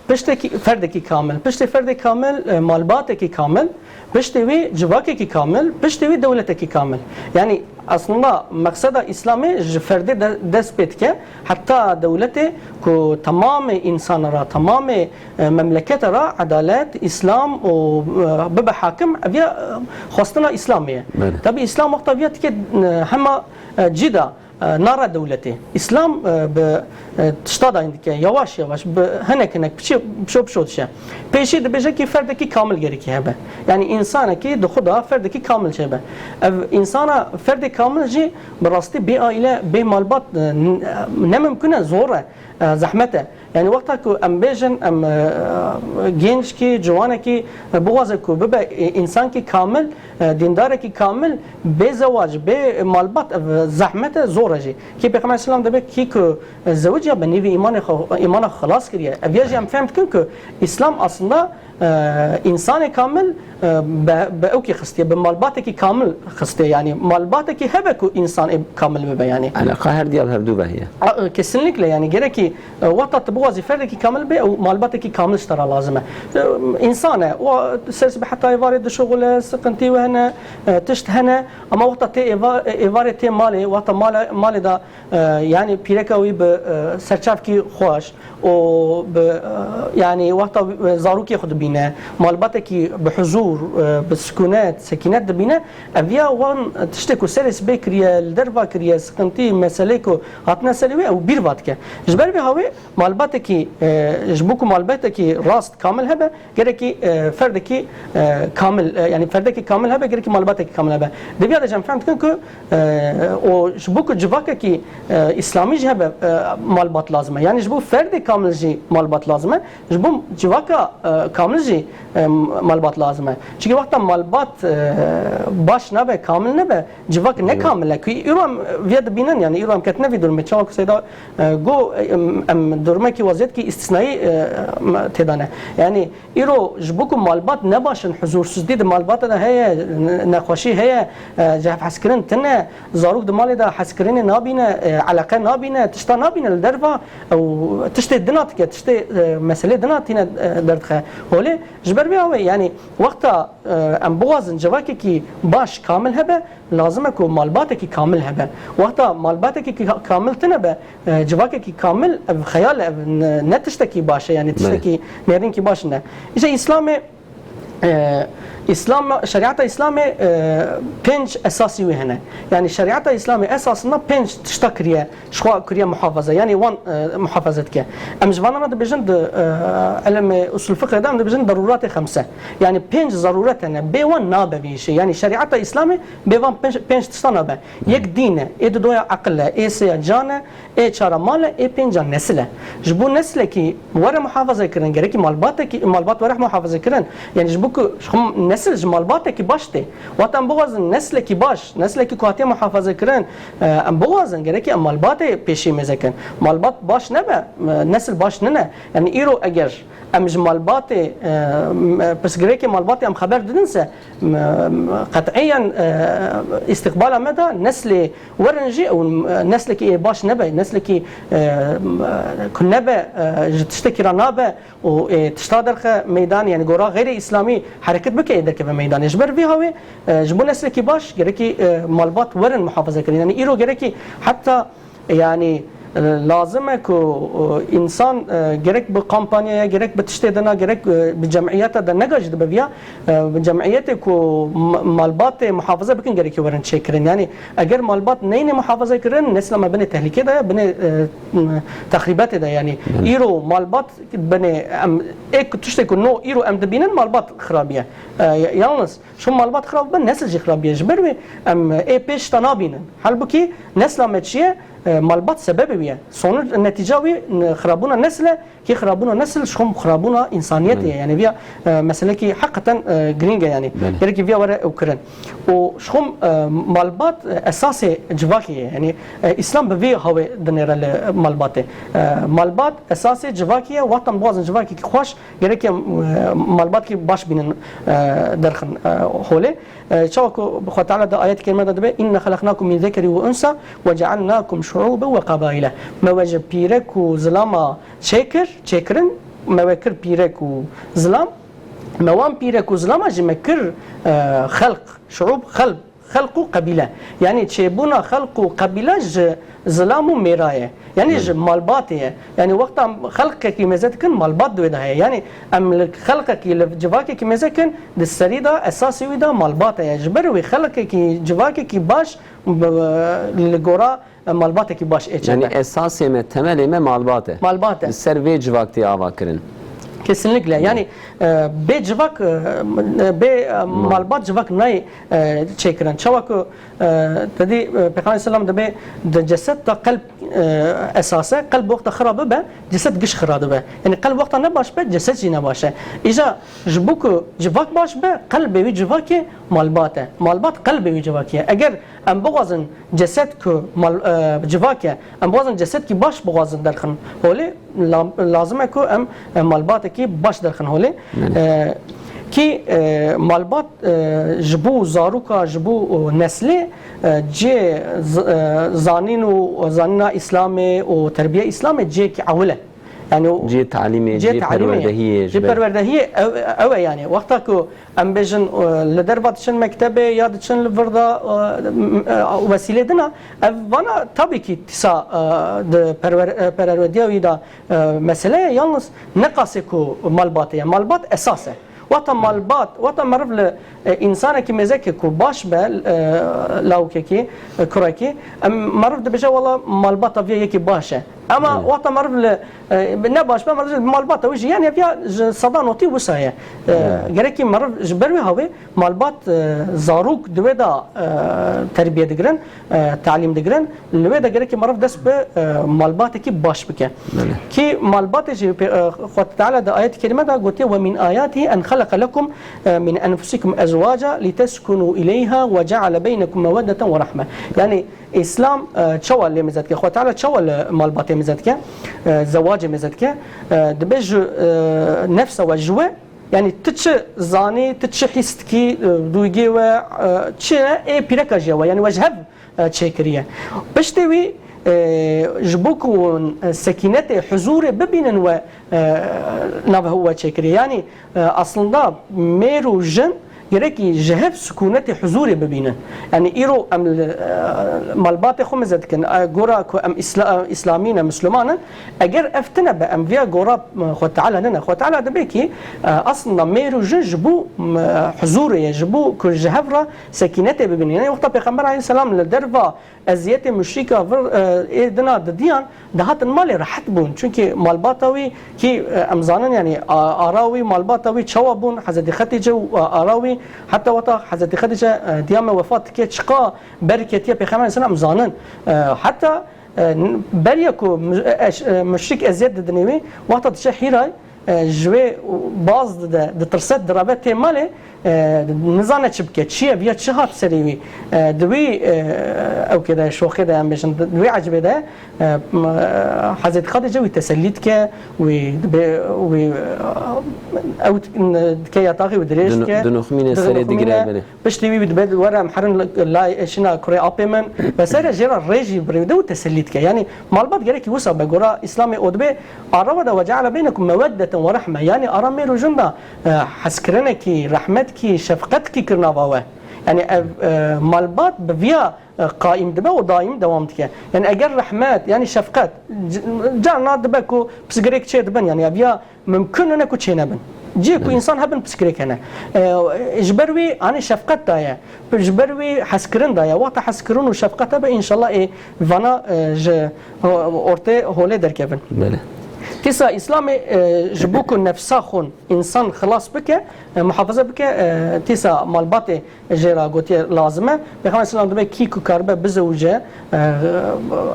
Piştekî ferdekî kamil. Piştê ferdê kamil, e, malbatekî kamil. Piştê wî civakekî kamil. Piştê wî dewletekî kamil. Yanî aslında meqseda Îslamê ji ferdê de, dest pê dike. Heta dewletê ku temamê însan ra, temamê e, memlekete ra edalet, Îslam û, e, bibe hakim, ev ya, e, xwestina Îslamê ye. Belê. Tabî Îslam wexta viya dike, e, hema, e, cî de, e, nare dewletê. Îslam, e, bi, e, tişta dayîn dike, yavaş yavaş, bi hinek hinek, piçe, pişo pişo dişe. Pêşî dibêje kî ferdekî kamil gerekî hebe. Yanî însanekî di xwe de ferdekî kamil çêbe. Ev însana ferdê kamil jî bi rastî bê aîle, bê malbat, e, n-, ne mimkun e, zor e, e, zehmet e. Yani wexta ku em bêjin, em, e, gençkî, ciwanekî, e, bixwaze ku bibe, e, însankî kamil, e, dîndarekî kamil, bê zewac, bê malbat, ev zehmet e, zor e jî. Kî Pêxember Îslam dibe kî ku, e, zewiciya bi nîvî îmanê xwe, îmana xwe xilas kiriye. Ev ya jî em fehm dikin ku Îslam aslında, e, însanê kamil, e, bi, bi ewkî xistiye, bi malbatekî kamil xistiye. Yani malbatekî hebe ku însan ê kamil bibe yani. Eleqa her diya bi hevdû ve heye. A, e, kesinlikle yani gerekî, e, wexta tu bixwazî ferdekî kamil bê, ew malbatekî kamil ji te re lazim e. E, însan e, û ser sibe heta êvarê dişuxule, siqintî wê hene, e, tişt hene, ama wexta tê êva-, êvarê tê malê, wexta mala-, malê de, e, yani pîreka wî bi, e, serçavkî xweş, û bi, e, yani wexta, e, zarokê xwe dibîne, malbatekî bi huzûr, e, bi sikûnet, sekînet dibîne, ev ya wan tiştê ku serê sibê kiriye, li derva kiriye, siqintî, meselê ku hatine serê wê, ew bîr va dike. Ji ber vê hawê malbatekî, e, ji bo ku malbatekî rast kamil hebe, gerekî, e, ferdekî, e, kamil, e, yani ferdekî kamil hebe, gerekî malbatekî kamil hebe. Di vê ya de jî em fehm dikin ku, e, û ji bo ku civakekî, e, îslamî jî hebe, e, malbat lazim e. Yani ji bo ferdê kamil jî malbat lazim e. Ji bo civaka, e, kamil jî, e, malbat lazim e. Çünkü wexta malbat, e, baş nabe, kamil nebe, civak ne kamil e. Ku îro em vê dibînin, yani îro em ketine vî durumê. Çawa ku Seyda, e, got, em, em durumekî weziyetki îstisnayî, e, me-, têda ne. Yani îro ji bo ku malbat ne baş in, huzursizlî di malbata de heye, ne-, nexweşî heye, e, cihevhezkirin tine, zarok di malê de hezkirinê nabîne, e, eleqe nabîne, tişta nabîne li derva, ew tiştê dina dike, tiştê, e, meselê dina tîne, e, derdixe holê. Ji ber vê hawê, yani wexta, e, em bixwazin civakekî baş, kamil hebe, lazim e ku malbatekî kamil hebe. Wexta malbatekî ka-, kamil tine be, e, civakekî kamil, ev xeyal e, ev ne, ne tiştekî baş e, yani Belê. tiştekî nêrînkî baş ne. Îşte Îslamê, e, Îslam, şerîeta Îslamê, e, pênc esasî wî hene. Yani şerîeta Îslamê esasında pênc tişta kiriye, ji xwe kiriye muhafaza. Yani wan, e, muhafaza dike. Em ji vana re dibêjin di, e, ilmê usul fiqhê de em dibêjin derûratê xemse. Yani pênc zarûret hene. Bê wan nabe vî îşê. Yani şerîeta Îslamê bê van pênc, pênc tişta nabe. Yek dîn e, ê didoya eqil e, ê sêya can e, ê çara mal e, ê pênca nesil e. Ji bo nesilekî were muhafaze kirin, gerekî malbatekî, malbat were muhafaze kirin. Yani ji bo ku ji xwe nesil ji malbatekî baş tê. Wexta em bixwazin nesilekî baş, nesilekî ku hatiye muhafaze kirin, e, em bixwazin, gerekî em malbatê pêşî mêze kin. Malbat baş nebe, e, nesil baş nine. Yani îro eger em ji malbatê, e, m-, pirsgirêkê malbatê em xeber didin se, m-, m-, qet'iyen, e, îstiqbala me de neslê werin jî ew, e, neslekî ê baş nebe, neslekî, e, m-, ku nebe, e, ji tiştekî re nabe û ê tişta derxe meydanê, yani gora xeyrê îslamî hereket bike ê derkeve meydanê. Ji ber vî hawê, e, ji bo neslekî baş gerekî, e, malbat werin muhafaza kirin. Yani îro gerekî heta Yani, e, lazim e ku, e, însan, e, gerek bi kampanyaya, gerek bi tiştê dina, gerek, e, bi cemiyeta de nega jî dibe viya, e, bi cemiyetê ku ma-, malbatê muhafaza bikin gerekî werin çêkirin. Yani, eger malbat neyne muhafaza kirin, nesla me binê tehlîkê de ye, binê, e, m-, texrîbetê de ye. Yani, Belê. îro malbat binê, em, ê ku tiştê ku no îro em dibînin, malbat xirabiye. E, ya-, yalnız, Ji malbat xirab be, nesil jî xirab bîye. Ji ber wê em ê pêş te nabînin. Halbukî nesla me çi ye? E, malbat sebebê wî ye. Sonuç, netîca wî, n-, xirabûna nesil e. Kî xirabûna nesil, ji xwe xirabûna însaniyetê ye. Belê. Yani viya, e, meselekî heqeten, e, girîng e yani. Belê. Gerekî viya were ew kirin. Û ji xwe, e, malbat, e, esasê civakê ye. Yani, e, Îslam bi vî hawê dinêre li malbatê. E, malbat esasê civakê ye. Wexta em bixwazin civakekî xweş Gerek em, e, malbatkî baş bînin, e, derxin, e, holê. E, çawa ku Xwe Teala di ayet kerîme de dibe, "Inna xelaqnakum min zekeri ve unsa ve cealnakum şuuben ve qabaile." Me we ji pîrek û zilama çêkir, çêkirin, me we kir pîrek û zilam. Me wan pîrek û zilama jî me kir, e, xelq, şuub, xelq. Xelq û qebîle. Yanî çêbûna xelq û qebîle ji zilam û mêra ye. Yanî ji Belê. malbatê ye. Yanî wexta xelqekî mêze dikin, malbat di wê de heye. Yanî em li xelqekî, li civakekî mêze kin, di serî de, esasê wî de malbat heye. Ji ber wê xelqekî, civakekî baş, b-, li gora malbatekî baş ê çêbe. Yanî esasê me, temelê me malbat e. Malbat e. Li ser vê civak tê ava kirin. Kesinlikle. Yani, e, bê civak, e, bê, e, malbat civak nayê, e, çêkirin. Çawa ku, e, te dî, e, Pêxember Aleyhisselam dibê di ceset de qelb, e, esas e, qelb wexta xira bibe, ceset giş xira dibe. Yani qelb wexta ne baş be, ceset jî ne baş e. Îja ji bo ku civak baş be, qelbê wî civakê malbat e. Malbat qelbê wî civakê ye. Eger em bixwazin ceset ku mal, e, civak e, em bixwazin cesedkî baş bixwazin derxin holê, la-, lazim e ku em, e, malbatekî baş derxin holê. Belê. E, kî, e, malbat, e, ji bo zaroka, ji bo, e, neslê, e, cihê z-, e, zanîn û zanîna Îslamê û terbiya Îslamê cihekî ewil e. Yani o Cihê talîmê, cihê cihê talîmê, perwerdehiyê ji cihê ber. perwerdehiyê ew, ew e yani. Wexta ku em bêjin, e, li derva diçin mektebê ya diçin li vir de, e, m-, e, wesîlê din e, ev vana tabii ki tîsa, e, di perwer-, e, perwerdehiya wî de, e, mesele ye. Yalnız ne qasê ku malbatê ye. Malbat esas e. Wata malbat, wata meriv li, e, însanekî mêzekê ku baş be, e, lawikekî, e, kurekî, em meriv dibêje, "Wala malbata viya yekî baş e." Ama Evet. wata meriv li, e, ne baş be, meriv malbata wî jî, yani viya ji sedan notî wisa ye. E, Evet. gerekî meriv ji ber wê hawê malbat, e, zarok di wê de, e, terbiye digirin, e, talîm digirin. Li wê de gerekî meriv dest bi, e, malbatekî baş bike. Belê. Kî malbatê jî pê-, e, Xwedê Teala di ayet-i kerîme de gotiye, "Ve min ayatihi en xeleqe lekum, e, min enfusikum ezwaca liteskunu ileyha ve ceale beynekum meweddeten ve rahme." Yani Îslam, e, çawa lê mêze dike? Xwedê Teala çawa li malbatê mêze dike? E, zewacê mêze dike? E, dibê ji, e, nefsa we ji we, yani tu çi zanî, tu çi hîs dikî, e, dûgê we, e, çi ne, ê pîreka jî we, yani we ji hev e, çêkiriye. Piştî wî, e, ji bo ku, e, sekînetê, huzûrê bibînin we, e, nav we çêkiriye. Yani, e, aslında mêr û jin gerekî ji hev sikûnetê, huzûrê bibînin. Yani îro em li, e, malbatê xwe meze dikin. E, gora ku em îsla-, îslamî ne, misliman in. Eger ev tine be, em viya gora, e, Xwe Teala nine. Xwe Teala dibê kî, e, aslında mêr û jin ji bo, e, huzûrê ye, ji bo ku ji hev re sekînetê bibînin. Yani wexta Pêxember aleyhisselam li derva eziyetê muşrîka vir, e, ê dina didiyan, dihatin malê rehet bûn. Çunkî malbata wî kî, e, em zanin, yani, a-, ara wî, malbata wî çawa bûn, Hezretî Xedîce û, a-, ara wî, heta weta Hezretî Xedîce, e, diya me wefat dike, çiqa ber ketiye Pêxember aleyhisselam em zanin. E, heta, e, n-, beriya ku mu-, e, eş-, e, muşrîk eziyet didinê wî, wexta diçe Hîray, e, ji wê baz dide, ditirse, dirabe tê malê, e, nizane çi bike, çi ye, viya çi hat serê wî. E, di wî, e, ewkê de, şoxê de, em bêjin, di wî ecibê de, e, m-, e, Hezretî Xedîce wî tesellî dike, wî dibe, wî, e, ew dike yataxê wî dirêj Dinu-, dike. dinuxmîne serê Dinuxmîne. digire, belê. Piştî wî dibe were em herin li-, lay eşîna kurê apê min. Vesaire jê re rê jî birêve û tesellî dike. Yani malbat gerekî wisa be. Gora Îslamê o dibe ara we de ve ceale beynekum meweddeten ve rahme. Yani ara mêr û jin de, e, hezkirinekî, rehmetkî, şefqetkî kir nava we. Yani ev, e, malbat bi viya, e, qaîm dibe û daîm dewam dike. Yani eger rehmet, yani şefqet, c-, carna dibe ku pirsgirêk çê dibin. Yani ev ya mimkun ne ku çênebin. Cihê ku Evet. însan hebin pirsgirêk hene. E, ji ber wî, anî şefqet daye. Ji ber wî hezkirin daye. Wexta hezkirin û şefqet hebe, înşallah ê vana, e, ji ho-, ortê holê derkevin. Belê. Tîsa Îslamê, e, ji bo ku nefsa xwe însan xilas bike, e, muhafaza bike, e, tîsa malbatê jê re gotiye lazim e. Pêxember Aleyhisselam dibe kî ku karibe bizewice, e,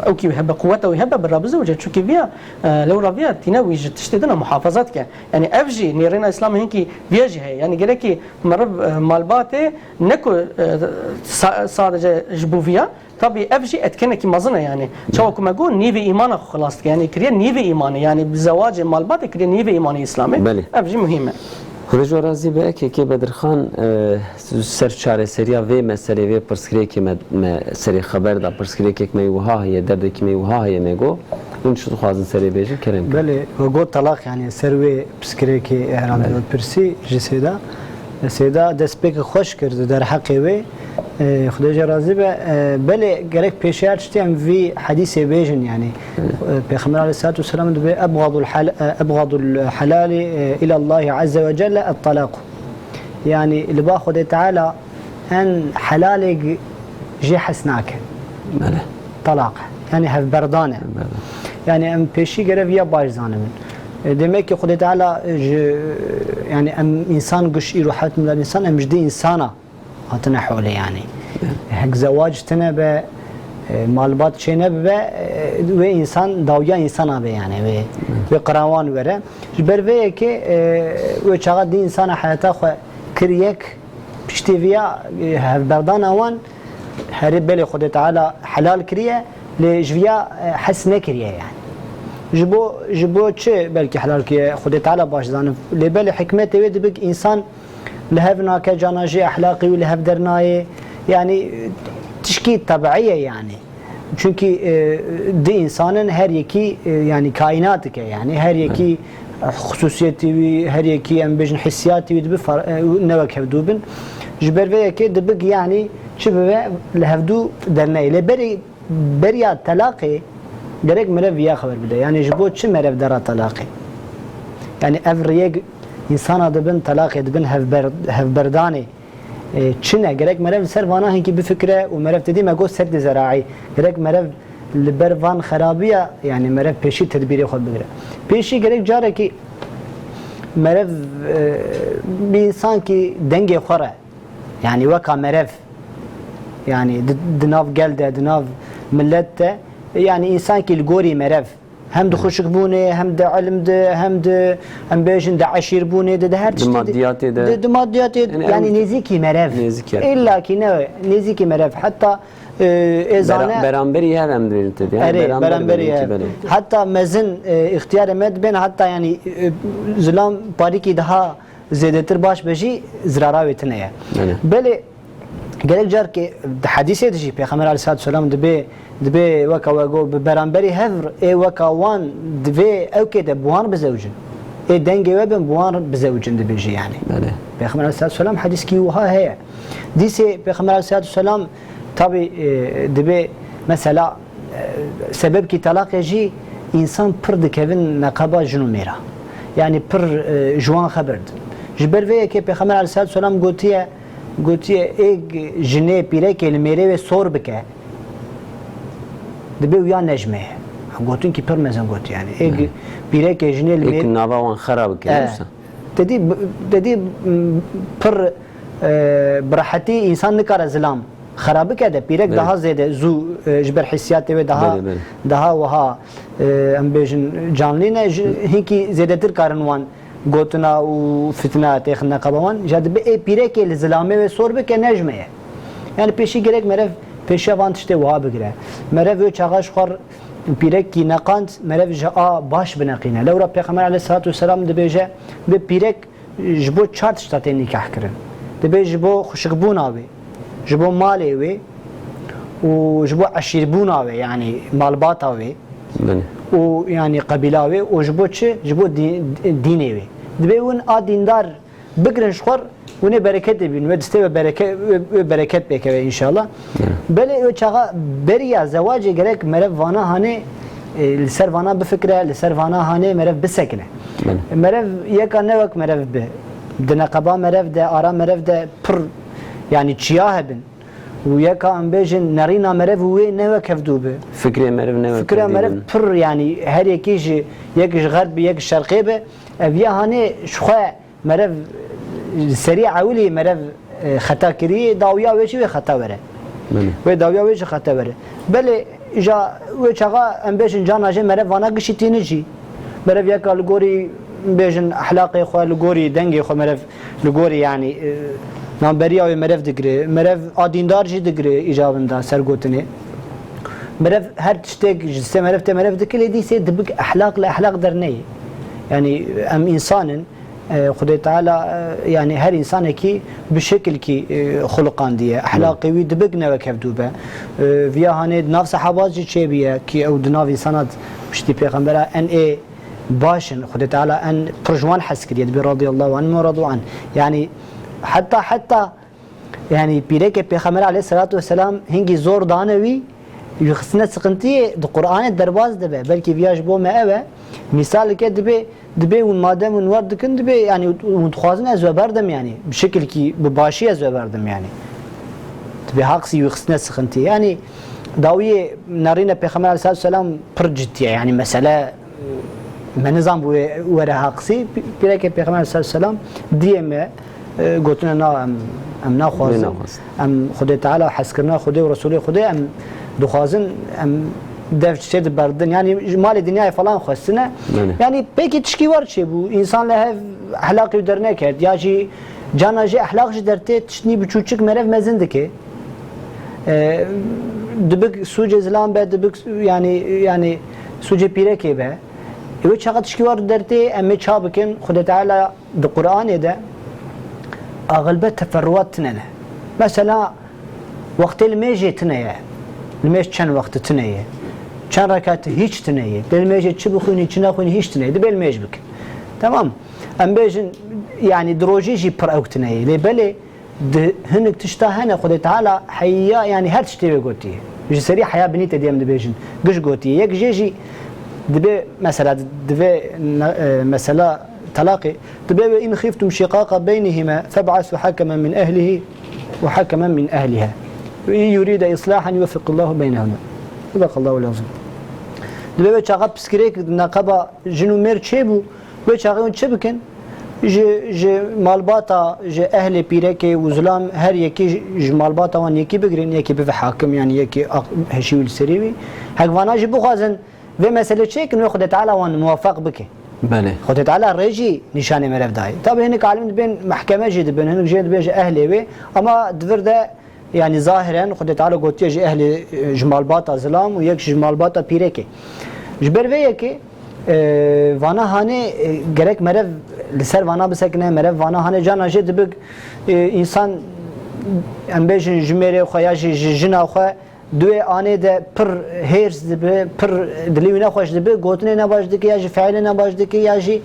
ew kî hebe, quweta wî hebe, bi re bizewice. Çunkî viya, e, lewra viya tîne wî ji tiştê din re muhafaza dike. Yani ev jî nêrîna Îslamê hinkî viya jî heye. Yani gerekî meriv, e, malbatê ne ku, e, sa-, sadece ji bo viya, Tabî ev jî etkenekî mezin e yani. Çawa ku me got nîvê îmana xwe xilas dike. Yani kiriye nîvê îmanê. Yani bi zewacê malbatê kiriye nîvê îmanê Îslamê. Belê. Ev jî muhîm e. Xwedê ji we razî be, K K Bedirxan, e, ser çareseriya vê meselê, vê pirsgirêkê me, me serê xeber da, pirsgirêkek me wiha heye, derdekî me wiha heye me got. Hûn çi dixwazin serê bêjin, kerem kin. Belê, we got talaq, yani ser wê pirsgirêkê herhalde Evet. we pirsî ji Seyda. Seyda destpêkê xweş kir di derheqê wê. E, Xwedê jê razî be. E, belê gerek pêşiya tiştê em vî hedîsê bêjin, yani, e, Pêxember aleyhissalatu vesselam dibê, "Ebgadul hal-, e, ebgadul helali, e, ilallahî azze ve celle et-talaq." Yani, li ba Xwedê Teala en helalê g-, jê hes nake. Belê. Talaq. Yani, hevberdan e. Hevberdan. Yani, em pêşî gere viya baş zanibin. E, demek ki Xwedê Teala, e, ji, yani em insan giş îro heft milyar insan, em ji dî insana hatine holê yani. Hek zewac tine be, e, malbat çê nebe, e, wê insan dawiya insana be yani, wê, wê qirawan were. Ji ber vê yekê, e, wê çaxa dî insana heyata xwe kir yek, piştî viya, e, hevberdana wan herê belê Xwedê Teala helal kiriye, lê ji viya, e, hes nekiriye yani. Ji bo, ji bo çi belkî helal kiriye Xwedê Teala baş zanin. Lê belê hikmetê wê dibik insan li hev nake, cana jî ehlaqê wî li hev dernayê. Yani, e, tişkî tebiî ye yani. Çunkî, e, di insanin her yekî, e, yani kaînatik e yani. Her yekî xusûsiyetî wî, her yekî em bêjin hissiyatî wî dibi far-, e, ne wek hevdû bin. Ji ber vê yekê dibik yani çi bibe li hevdû derneyê. Lê berî, beriya telaqê gerek merev viya xeber bide. Yani ji bo çi merev dera telaqê? Yani ev riyek insana dibin telaqê, dibin hevber-, hevberdanê. E, çi ne? Gerek merev li ser vana hinkî bifikire û merev te dî me got seddê zeraî. Gerek merev li ber van xerabiya, yani merev pêşî tedbîrê xwe bigire. Pêşî gerek carekî merev, e, bir insan ki dengê xwe re, yani weka merev, yani di, di nav gel de, di nav millet de, yani insan ki li gorî merev, hem di xuşikbûnê, hem di ilim de, hem di, em bêjin, di eşîrbûnê de, di her Di tiştê de, maddiyatê de. di, di maddiyatê de, Yani yani ew nêzîkî merev. Nêzîkî. Îlla ki ne, nêzîkî merev. Heta, e, ê Bera-, zane beramberî hev em dibêjin tevî. Yani Erê, beramber beramberî bibin hev. ki belê. Heta mezin, e, îxtiyarê me dibên, heta yani, e, zilam parîkî daha zêdetir baş be jî zirara wê tune ye. Belê. Belê, Gerek carkê di hedîsê de jî Pêxember aleyhissalatu vesselam dibê, dibê weka we got, bi beramberî hev ê weka wan divê ewkê de bi wan bizewicin. Ê dengê we bin bi wan bizewicin dibêje yani. Belê. Pêxember aleyhissalatu vesselam hedîskî wiha heye. Dîsê Pêxember aleyhissalatu vesselam tabî, e, dibê mesela, e, sebebkî telaqê jî însan pir dikevin neqeba jin û mêra. Yani pir, e, ji wan xeber din. Ji ber vê yekê Pêxember aleyhissalatu vesselam gotiye, Gotiye, êg jinê pîrekê li mêrê wê sor bike, dibê wiya nejmeye. Gotin ki pir mezin gotiye yani. Êg Hmm. pîrekê jinê li Êk mêr-, nava wan xera bike, Eh. wisa. Te dî, te dî, m, pir, e, bi rehetî însan nikare zilam xera bike de, pîrek Evet. daha zêde zû, e, ji ber hissiyatê wê daha, Belê, belê. daha wiha, e, em bêjin canlî ne, ji, hinkî zêdetir karin wan gotina û fitna têxin neqeba wan, ja dibe ê pîrekê li zilamê wê sor bike, nejmeye. Yani pêşî gerek merev pêşiya van tiştê wiha bigire. Merev wê çaxa ji xwe pîrekî neqand, merev ji a baş bineqîne. Lewra Pêxember aleyhissalatu vesselam dibêje, bi pîrek ji bo çar tişta tê nîkah kirin. Dibê ji bo xuşikbûna wê, ji bo malê wê û ji bo eşîrbûna wê, yani malbata wê Belê. û yani qebîla wê û ji bo çi? Ji bo dî-, dînê wê. Dibê hûn a dîndar bigirin ji xwe, hûn ê bereketê bîn, wê distê wê bereke-, wê, wê bereket pêkeve înşallah. Belê. Belê wê çaxa beriya zewacê gerek merev vana hanê, e, li ser vana bifikire, li ser vana hanê merev bisekine. Belê. Merev yeka ne wek merev bi. Di neqeba merev de, ara merev de pir, yani çiya hebin. Û yeka em bêjin nerîna merev û wê ne wek hevdû bi. Fikrê meriv ne wek Fikrê hevdî meriv bin. pir, yani her yekî ji, yek ji xerb bi, yek ji şerqê bi. Ev ya hanê ji xwe merev, serî ewilî merev, e, xeta kirî, dawiya wê jî wê xeta were. Belê. Wê dawiya wê jî xeta were. Belê, ja wê çaxa em bêjin cana jê merev vana gişî tîni jî. Merev yeka li gorî bêjin ehlaqê xwe, li gorî dengê xwe merev, li gorî yani, e, namberiya wê merev digire. Merev a dîndar jî digire îcabinda sergotinê. Merev her tiştek ji se merev te merev dike lê dîsê dibik ehlaq li ehlaq derneyê. Yani em însan in, e, Xwedê Teala, e, yani her însanekî bi şekilkî, e, xuluqandiye. Ehlaqê wî dibik ne wek hevdû be. E, viya hanê di nav sehabat jî çêbiye ki ew di nav însana piştî pêxembera en ê baş in. Xwedê Teala en pir ji wan hez kiriye. Dibê radiyallahu anhum ve radu anh. Yani heta heta Yani pîrekê Pêxember aleyhissalatu vesselam hingî zor dane wî, wî xistine sıkıntiyê di Qur'anê derbaz dibe. Belkî viya ji bo me ev e. Mîsaleke dibê, dibê hûn madem hûn wer dikin dibê, yani hûn dixwazin ez we berdim yani. Bi şekilkî, bi başî ez we berdim yani. Dibê haqsî wî xistine sıkıntiyê. Yani dawiyê nerîne Pêxember aleyhissalatu vesselam pir ciddiye. Yani mesele Me nizan bû wê were haqisî, pîrekê Pêxember sallallahu aleyhi ve sellem diyê me, e, gotine na, em, em naxwazin. Wê naxwazin. Em Xwedê Teala, hezkirina Xwedê û Resulê Xwedê em dixwazin, em dev çê di berdin. Yani ji malê dinyayê falan xwestine. Belê. Yani peki tişkî war çêbû? Însan li hev ehlaqî wî derneket. Ya jî cana jî ehlaq ji dertê tiştnî biçûçik merev mezin dike. E, dibik sûcê zilam be, dibik yani, yani sûcê pîrekê be. Ew çaxa tişkî war dertê em ê ça bikin? Xwedê Teala di Qur'anê de axilbet teferruat tine ne. Mesela wextê limêjê tine ye. Limêj çend wexti tine ye. Çend rekat hîç tine ye. Lê limêjê çi bixwînî, çi nexwînî hîç tine ye. Dibê limêj bikin. Tamam. Em bêjin, yani di rojê jî pir ew tine ye. Lê belê di hinek tişta hene Xwedê Teala heya, yani her tiştê wê gotiye. Ji serî heya binî te diyem dibêjin. Giş gotiye. Yek jê jî dibê mesela divê ne-, e, mesela talaqê dibê ve in xiftum şiqaqa beynihime feb'asu hakemen min ehlihi ve hakemen min ehliha. Ve in yurida islahan yuvefikillahu beynehuma. Sadakallahul azim. Dibê ve çaxa piskirêk neqeba jin û mêr çêbû, wê çaxê hûn çi bikin? Ji, ji malbata, ji ehlê pîrekê û zilam her yekî ji, ji malbata wan yekî bigirin, yekî bibe hakim, yani yekî aq-, heşî wî li serî wî. Hek vana jî bixwazin vê mesele çêkin, wê Xwedê Teala wan muwefeq bike. Belê. Xwedê Teala rê jî nîşanê merev dayê. Tabi hinek alim dibên mehkeme jî dibin, hinek jê dibên ji ehlê wê. Ama di vir de, yani zahiren Xwedê Teala gotiye ji ehlê, e, ji malbata zilam û yek ji malbata pîrekê. Ji ber vê yekê, e, vana hanê, e, gerek merev li ser vana bisekine, merev vana hanê cana jê dibik, e, însan, em bêjin ji mêrê xwe ya jî ji jina xwe, Duê anê de pir hêrs dibe, pir dilê wî nexweş dibe, gotinê nebaş dike ya jî feîlê nebaş dike ya jî,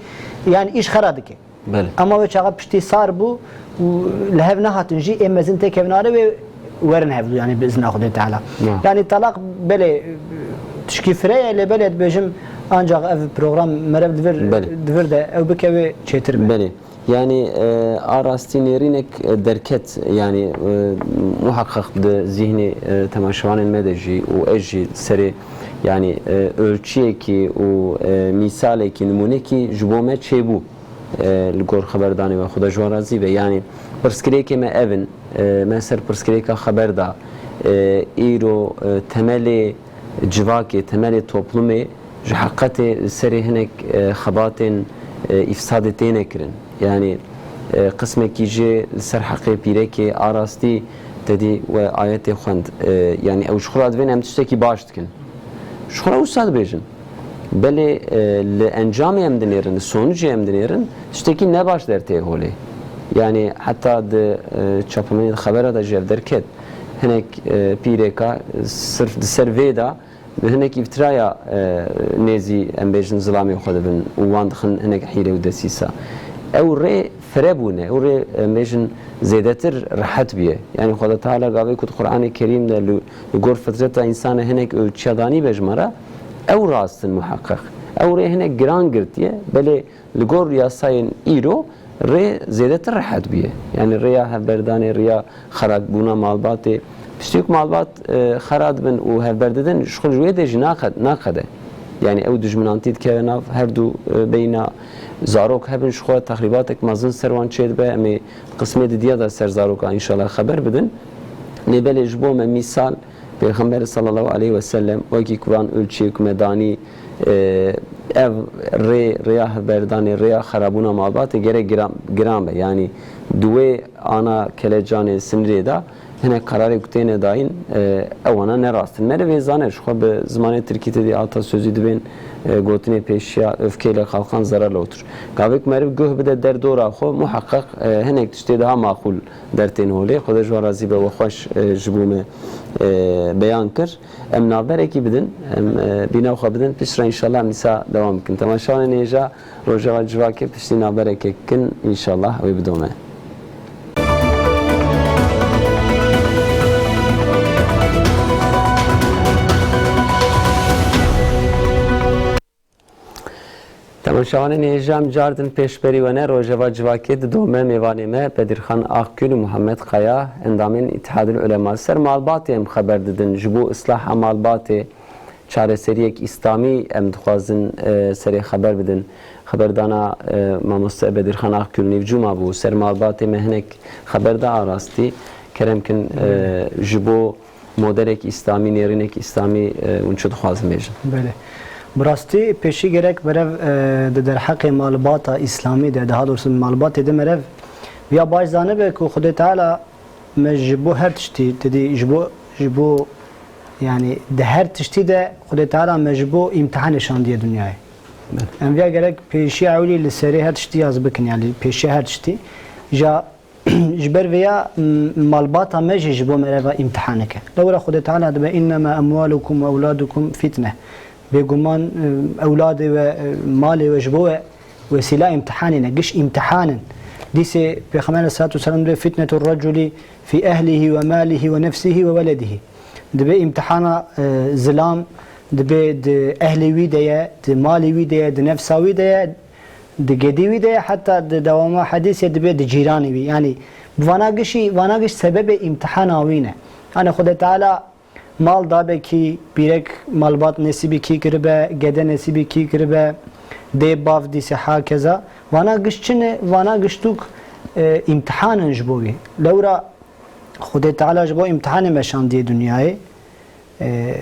yani îş xera dike. Belê. Ama wê çaxa piştî sar bû û li hev nehatin jî ê mezin têkevin are wê werin hevdû, yani bi izna Xwedê Teala. Ya. Yani talaq belê tişkî fire ye, lê belê dibêjim ancak ev program merev divir, Belê. divir de ew bike wê çêtir be. Belê. Yani, e, a rastî nêrînek, e, derket, yani, e, muheqeq di zîhnê, e, temaşevanên me de jî û ez jî serê, yani, e, ölçüyekî û, e, mîsalekî, nimûnekî ji bo me çêbû, e, li gor xeberdanê we, Xuda ji wan razî be. Yani, pirsgirêkê me ev in, e, me ser pirsgirêka xeber da, e, îro, e, temelê civakê, temelê toplumê ji heqetê li serê hinek, e, xebatên, e, îfsadê têne kirin. Yani, e, qismekî jê li ser heqê pîrekê a rastî te dî we ayetê xwend. E, yani ew ji xwe re divên em tiştekî baş dikin. Ji xwe re wisa dibêjin. Belê, e, li encamê em dinêrin, li sonucê em dinêrin, tiştekî nebaş dertê holê. Yani heta di, e, çapemeniyê di xebera de jî ev derket. Hinek, e, pîreka, e, sirf di ser vê de bi hinek îftiraya, e, nêzî, em bêjin, zilamê xwe dibin û wan dixin hinek hîle û desîsa. Ew rê fire bûne, ew rê, em bêjin, zêdetir rehet bûye. Yani Xweda Teala gavê ku di Qur'anê Kerîm de li, li gor fitreta însanê hinek ölçiya danî be ji me re, ew rast in muheqeq. Ew rê hinek giran girtiye, belê Li gor yasayên îro rê zêdetir rehet bûye. Yani rêya hevberdanê, rêya xerabûna malbatê. Piştî ku malbat, e, xera dibin û hevber didin, ji xwe ji wê dê jî naqe-, naqede. Yani ew dijminantî dikeve nav her du, e, beyna zarok hebin, ji xwe texrîbatek mezin ser wan çêdibe. Em ê qismê didiya de ser zaroka înşallah xeber bidin. Lê belê ji bo me mîsal, Pêxember sallallahu aleyhi ve sellem wekî ku van ölçüyê ku me danî, e, ev rê, rêya hevberdanê, rêya xerabûna malbatê gerek giran, giran be. Yanî di wê ana kelecanê sinirê de hinek qerarê ku têne dayîn, e, ewana ne rast in. Meriv ê zane, ji xwe bi zimanê tirkî tê dî atasözî dibên, e, gotinê pêşiya öfkeyle kalkan zararla otur. Gavê ku meriv guh bide derdora xwe, muheqeq, e, hinek tiştê daha maqûl dertên holê. Xwedê ji we razî be, we xweş, e, ji bo me, e, beyan kir. Em navberekî bidin, em, e, bîna xwe bidin, piştre înşallah em dîsa dewam bikin. Temaşevanên hêja, Rojava Civakê piştî navberekê kin, înşallah wê bidome. Temaşevanên hêja, em cardin pêşberî we ne, Rojeva Civakê didome. Mêvanê me Bedirxan Akgül û Muhammed Kaya, endamên Îtihadul Ulema, ser malbatê em xeber didin. Ji bo islaha malbatê çareseriyek îslamî em dixwazin, e, serê xeber bidin. Xeberdana, e, mamoste Bedirxan Akgül nîvcû mabû. Ser malbatê me hinek xeber da arastî. Kerem kin, e, ji bo modelek îslamî, nêrînek îslamî, e, hûn çi dixwazin bêjin? Belê. Bi rastî pêşî gerek merev, e, di derheqê malbata îslamî de, daha doğrusu malbatê de merev viya baş zanibe ku Xwedê Teala me ji bo her tiştî, te dî ji bo, ji bo, yani di her tiştî de Xwedê Teala me ji bo îmtihanê şandiye dinyayê. Belê. Em viya gerek pêşiya ewlî li serê her tiştî yaz bikin, yani pêşiya her tiştî. Ja ji ber vêya, m-, malbata me jî ji bo mereva îmtihanek e. Lewra Xwedê Teala dibe, "Innema emwalukum ve ewladukum fitne." Bêguman, e, ewladê we, e, malê we ji bo we wesîla îmtihanê ne, giş îmtihan in. Dîsê Pêxember aleyhissalatu vesselam dibe, "Fitnetur reculi fi ehlihi ve malihi ve nefsihi ve weledihî." Dibe îmtihana, e, zilam, dibe di ehlê wî de ye, di malê wî de ye, di nefsa wî de ye, di gedî wî de ye, heta di dewama hedîsê dibe di cîranê wî. Yanî bi vana gişî, vana giş sebebê îmtihana wî ne. Yanî Xwedê Teala mal dabe kî, pîrek malbat nesîbî kî kiribe, gede nesîbî kî kiribe, dê bav dîse hakeza. Vana giş çi ne? Vana giş tûk, e, îmtihan in ji bo wî. Lewra Xwedê Teala ji bo îmtihanê me şandiye dinyayê. E,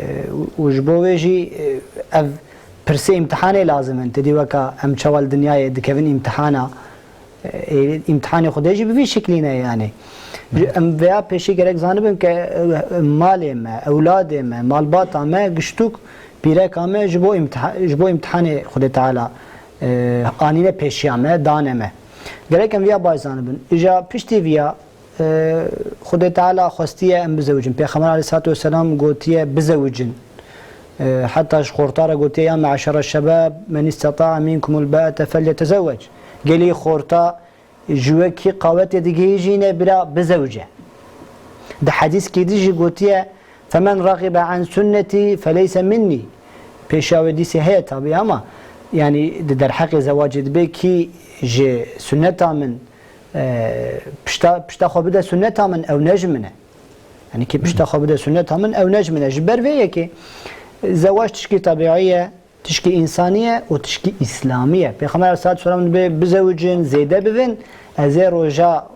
û ji bo wê jî, e, ev pirsê îmtihanê lazim in. Te dî weka em çawa li dinyayê dikevin îmtihana, e, îmtihanê Xwedê jî bi vî şiklî ne yani. Ji, em veya pêşî gerek zanibin ke, e, malê me, ewladê me, malbata me, giştûk pîreka me ji bo îmtiha-, ji bo îmtihanê Xwedê Teala, e, anîne pêşiya me, dane me. Gerek em viya baş zanibin. Îja piştî viya, e, Xwedê Teala xwestiye em bizewicin. Pêxember aleyhissalatu vesselam gotiye bizewicin. E, heta ji xorta re gotiye, "Ya me'şere şebab, men isteta'a minkumul ba'ete felyetezewwec." Gelî xorta ji we kî qawetê digihîjîne bira bizewice. Di hedîskî di jî gotiye, "Femen ragibe an sunnetî feleyse minnî." Pêşa wê dîsê heye tabi ama, yani di derheqê zewacê dibe kî ji sunneta min, e, pişta, pişta xwe bide sunneta min, ew ne ji min e. Yani kî pişta xwe bide sunneta min, ew ne ji min e. Ji ber vê yekê zewac tişkî tabiî ye, tişkî însanî ye û tişkî îslamî ye. Pêxember aleyhissalatu vesselam dibe bizewicin, zêde bivin, ez ê roja,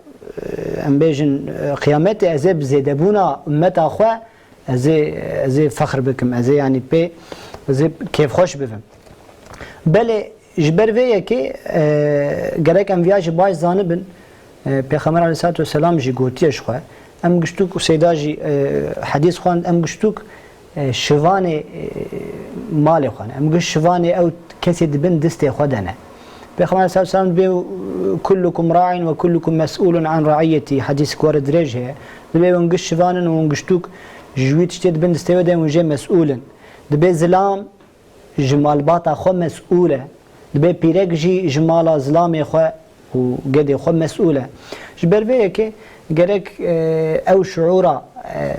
e, em bêjin, e, qiyametê, ez ê bi zêdebûna ummeta xwe, ez ê, ez ê fexr bikim, ez ê, yani, pê, ez ê kêfxweş bibim. Belê, ji ber vê yekê, e, gerek em viya jî baş zanibin, e, Pêxember aleyhissalatu vesselam jî gotiye ji xwe, em giştûk, Seyda jî, e, hedîs xwend, em giştûk, e, şivanê, e, malê xwe ne. Em giş şivanê ew kesê di bin distê xwe de ne. Pêxember sallallahu aleyhi ve sellem dibê, "Kullukum ra'in ve kullukum mes'ulun an ra'iyyeti." Hedîs ku were dirêj heye. Dibê hûn giş şivan in û hûn giştûk ji wî tiştê di bin distê we de hûn jê mes'ûl in. Dibê zilam ji malbata xwe mes'ûl e. Dibê pîrek jî ji mala zilamê xwe û gedê xwe mes'ûl e. Ji ber vê yekê gerek, e, ew şuûra, e,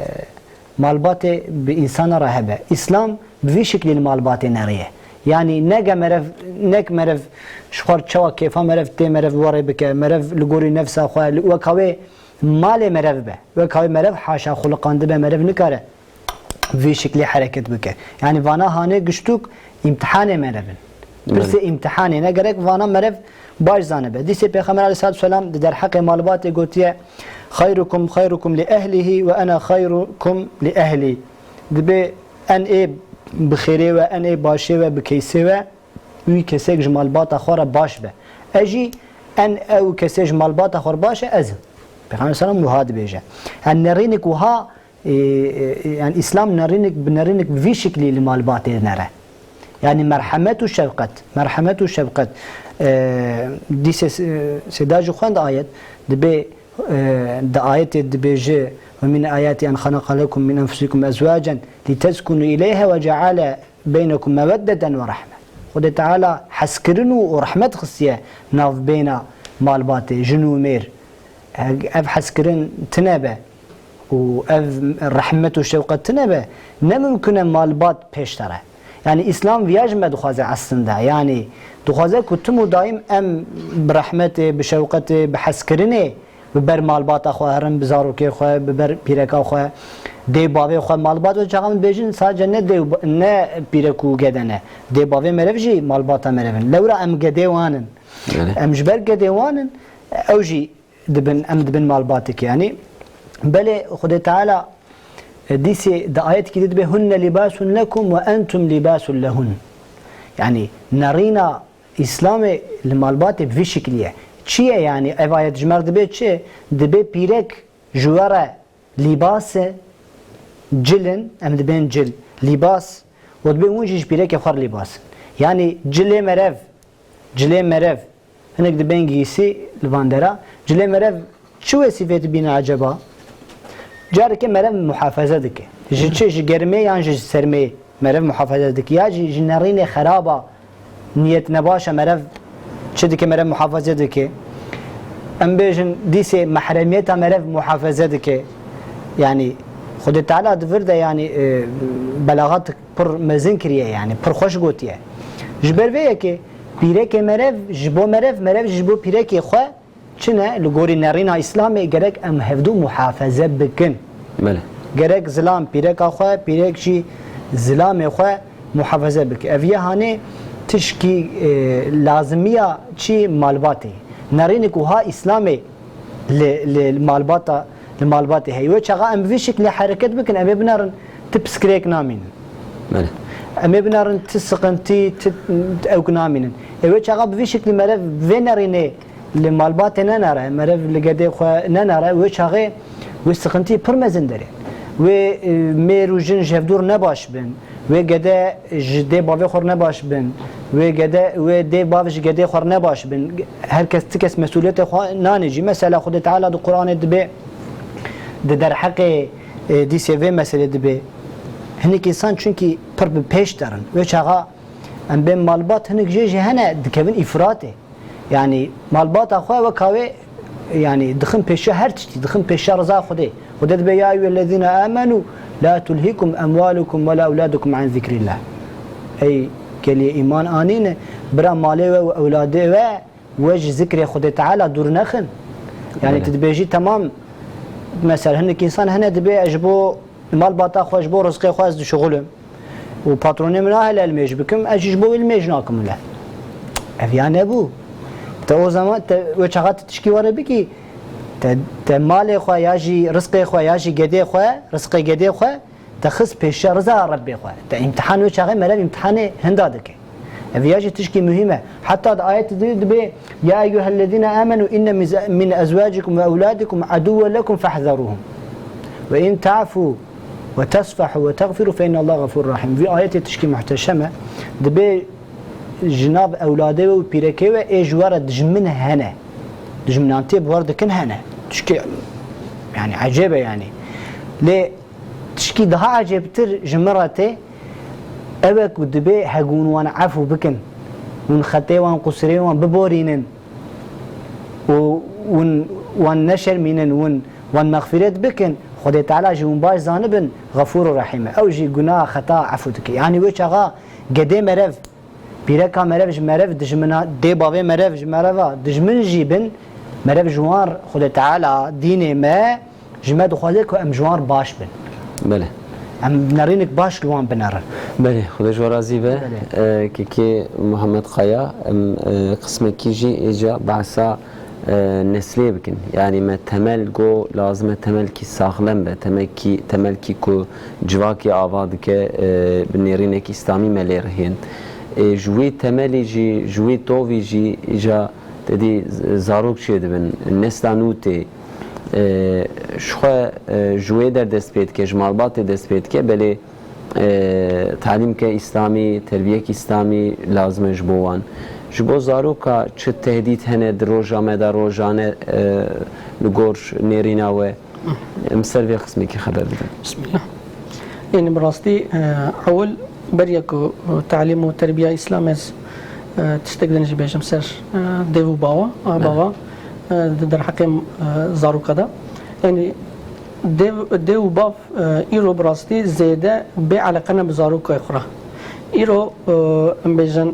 malbatê bi însana re hebe. Îslam bi vî şiklî li malbatê neriye. Yanî neke merev, nek merev ji xwe çawa kêfa merev tê merev warê bike, merev li gorî nefsa xwe, li weka wê malê merev be. Weka wê merev haşa xuliqandibe, merev nikare vî şiklî hereket bike. Yanî vana hanê giştûk îmtihanê merev in. Belê. Pirsê îmtihanê ne gerek vana merev baş zanibe. Dîsê Pêxember aleyhissalatu vesselam di derheqê malbatê gotiye, "Xeyrukum xeyrukum li ehlihi ve ena xeyrukum li ehli." Dibê en ê bi xêrê we, en ê başê we, bi keysê we, wî kesek ji malbata xwe re baş be. Ez jî en ew kesê ji malbata xwe re baş e, ez im. Pêxember sallam wiha dibêje. Yanî nerînik wiha, e, e, yanî Îslam nerînik bi nerînik vî şiklî li malbatê nere. Yanî merhemet û şefqet. Merhemet û şefqet. E, dîse, e, Seyda jî xwend ayet, dibê, e, di ayetê dibêje, "Ve min ayati en xalaqa lekum min enfusikum ezwacen liteskunu ileyha ve ceale beynekum meweddeten ve rahme." Xwedê Teala hezkirin û, û rehmet xistiye navbêna malbatê, jin û mêr. Ev hezkirin tine be û ev rehmet û şewqet tine be, ne mimkun e malbat pêş te re. Yanî Îslam viya ji me dixwaze eslinde. Yanî dixwaze ku tim û daîm em bi rehmetê, bi şewqetê, bi hezkirinê bi ber malbata xwe herin, bi zarokê xwe, bi ber pîreka xwe, dê bavê xwe, malbat wê çaxa min dibêjin sadece ne dê û ba-, ne pîrek û gede ne. Dê bavê merev jî malbata merev in. Lewra em gedê wan in. Belê. Em ji ber gedê wan in, ew jî dibin, em dibin malbatekê. Yanî belê Xwedê Teala, e, dîsê di ayetekî dî dibê, "Hunne libasun lekum ve entum libasun lehun." Yanî nerîna Îslamê li malbatê bi vî şiklî ye. Çi ye yanî? Ev ayet ji me re dibê çi? Dibê pîrek ji we re lîbas e, cil in, em dibên cil, lîbas, û dibê hûn jî ji pîrekê xwe re lîbas in. Yanî cilê merev, cilê merev, hinek dibên gîsî li van dera, cilê merev çi wesîfê dibîne eceba? Careke merev muhafaze dike. Ji çi? Ji germê yan ji sermê merev muhafaze dike. Ya jî ji nerînê xeraba, niyet nebaşa merev çi dike? Merev muhafaze dike. Em bêjin dîsê mehremiyeta merev muhafaze dike. Yanî Xwedê Teala di vir de yanî, e, belaxat pir mezin kiriye, yanî pir xweş gotiye. Ji ber vê yekê pîrekê merev ji bo merev, merev ji bo pîrekê xwe çi ne? Li gorî nerîna Îslamê gerek em hevdû muhafaze bikin. Belê. Gerek zilam pîreka xwe, pîrek jî zilamê xwe muhafaze bike. Ev yê hanê tişkî, e, lazimiya çi malbatê. Nerînik wiha Îslamê li, li, li malbata, li malbatê heye. Wê çaxa em bi vî şiklê hereket bikin, em ê binerin ti piskirêk namînin. Belê. Em ê binerin ti siqintî, ti ewk namînin. Ê wê çaxa bi vî şiklî merev vê nerînê li malbatê nenare, merev li gedê xwe nenare, wê çaxê wê siqintî pir mezin derê. Wê, e, mêr û jin ji hevdû re nebaş bin. Wê gede ji dê bavê xwe re nebaş bin. Wê gede, wê dê bav ji gedê xwe re nebaş bin. Her kes, ti kes mesûliyetê xwe nanê cî. Mesela Xwedê Teala di Qur'anê dibê, di derheqê, e, dîsê vê meselê dibê. Hinek însan çunkî pir bi pêş derin. Wê çaxa em bên malbat, hinek jê jî hene dikevin îfratê. Yanî malbata xwe weka wê, yanî dixin pêşiya her tiştî, dixin pêşiya riza Xwedê. Xwedê dibê, "Ya eyyuhellezîne âmenû la tulhikum emwalukum ve la ewladukum an zikrîllah." Ey geliyê îman anîne, bira malê we û ewladê we, we ji zikrê Xwedê Teala dûr nexin. Yanî Belê. Tu dibêjî, temam, mesela hinek însan hene dibê, "Ez ji bo malbata xwe, ji bo rizqê xwe ez dişuxilim." Û patronê min nahêle ilmêj bikim, ez jî ji bo wî ilmêj nakim wile. Ev ya nebû. Te o zaman, te wê çaxa tu tişkî were bikî, te, te malê xwe ya jî rizqê xwe ya jî gedê xwe, rizqê gedê xwe, te xist pêşiya riza Rebbê xwe. Te îmtihan wê çaxê merev îmtihanê hinda dike. Ev ya jî tişkî muhîm e. Heta di ayetê dî dibê, "Ya eyyuhellezîne âmenû inne min, min ezwâcikum ve ewlâdikum edûwwen lekum fehzerûhum. Ve in ta'fû ve tesfehû ve texfirû fe innallaha gafûrun rahîm." Vî ayetê tişkî muhteşem e. Dibê ji nav ewladê we û pîrekê we ê ji we re dijmin hene. Dijminantiyê bi we re dikin hene. Tişkî, yanî ecêb e yanî. Lê tişkî daha ecêbtir ji min re tê, ew e ku dibê hegûn wan efû bikin, hûn xetê wan, qusirê wan biborînin û hûn wan neşermînin, hûn wan mexfîret bikin, Xwedê Teala jî hûn baş zanibin, Xefûr û Rehîm e. Ew jî gunaha xeta efû dike. Yanî wê çaxa gedê merev, pîreka merev ji merev dijmina, dê bavê merev ji mereva dijmin jî bin, merev ji wan Xwedê Teala, dînê me, ji me dixwaze ku em ji wan baş bin. Belê. Em nerînik baş li wan binerin. Belê, Xwedê ji we razî be. Belê. E, kekê Muhammed Kaya, em, e, qismekî jî êca behsa, e, neslê bikin. Yanî me temel got, lazim e temelkî saxlem be, temelkî, temelkî ku civakê ava dike, e, bi nêrînek îslamî me lê rihên. E, ji wî temelî jî, ji wî tovî jî îca te dî z-, zarok çêdibin, nesla nû tê. E, ji xwe, e, ji wê der dest pê dike, ji malbatê dest pê dike, belê, e, talîmke îslamî, terbiyek îslamî lazim e ji bo wan. Ji bo zaroka çi tehdît hene di roja me de rojane, e, li gor nêrîna we? Em ser vê qismekî xeber bidin. Bismillah. Yanî bi rastî, e, ewil beriya ku, e, talîm û terbiya îslamê ez, e, tiştek din jî bêjim ser, e, dêv û bawa, a, Belê. bava, e, di derheqê, e, zaroka de. Yanî dêv, dêv û bav, e, îro bi rastî zêde bê eleqe ne bi zarokê xwe re. Îro, e, em bêjin,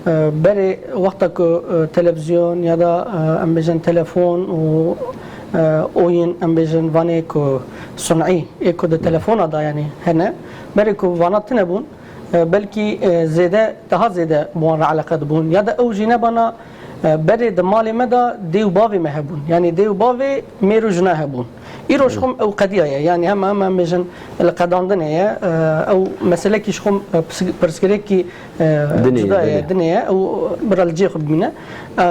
e, berê wexta ku, e, televîzyon ya da, e, em bêjin telefon û e, oyun, em bêjin, vanê ku sun'î, ê ku di telefona da, yanî, hene. Berê ku vana tune bûn, e, belkî, e, zêde, daha zêde bi wan re eleqe dibûn. Ya da ew jî nebana, e, berê di malê me de dê û bavê me hebûn. Yanî dê û bavê mêr û jina hebûn. Îro ji xwe ew qediya ye. Yanî hema, hema em bêjin li qedandinê ye. E, ew meselekî ji xwe, e, pis-, pirsgirêkî, e, Dinê ye, cuda ye, dinê. Dinê ye. Ew bira li cihê xwe bimîne. E,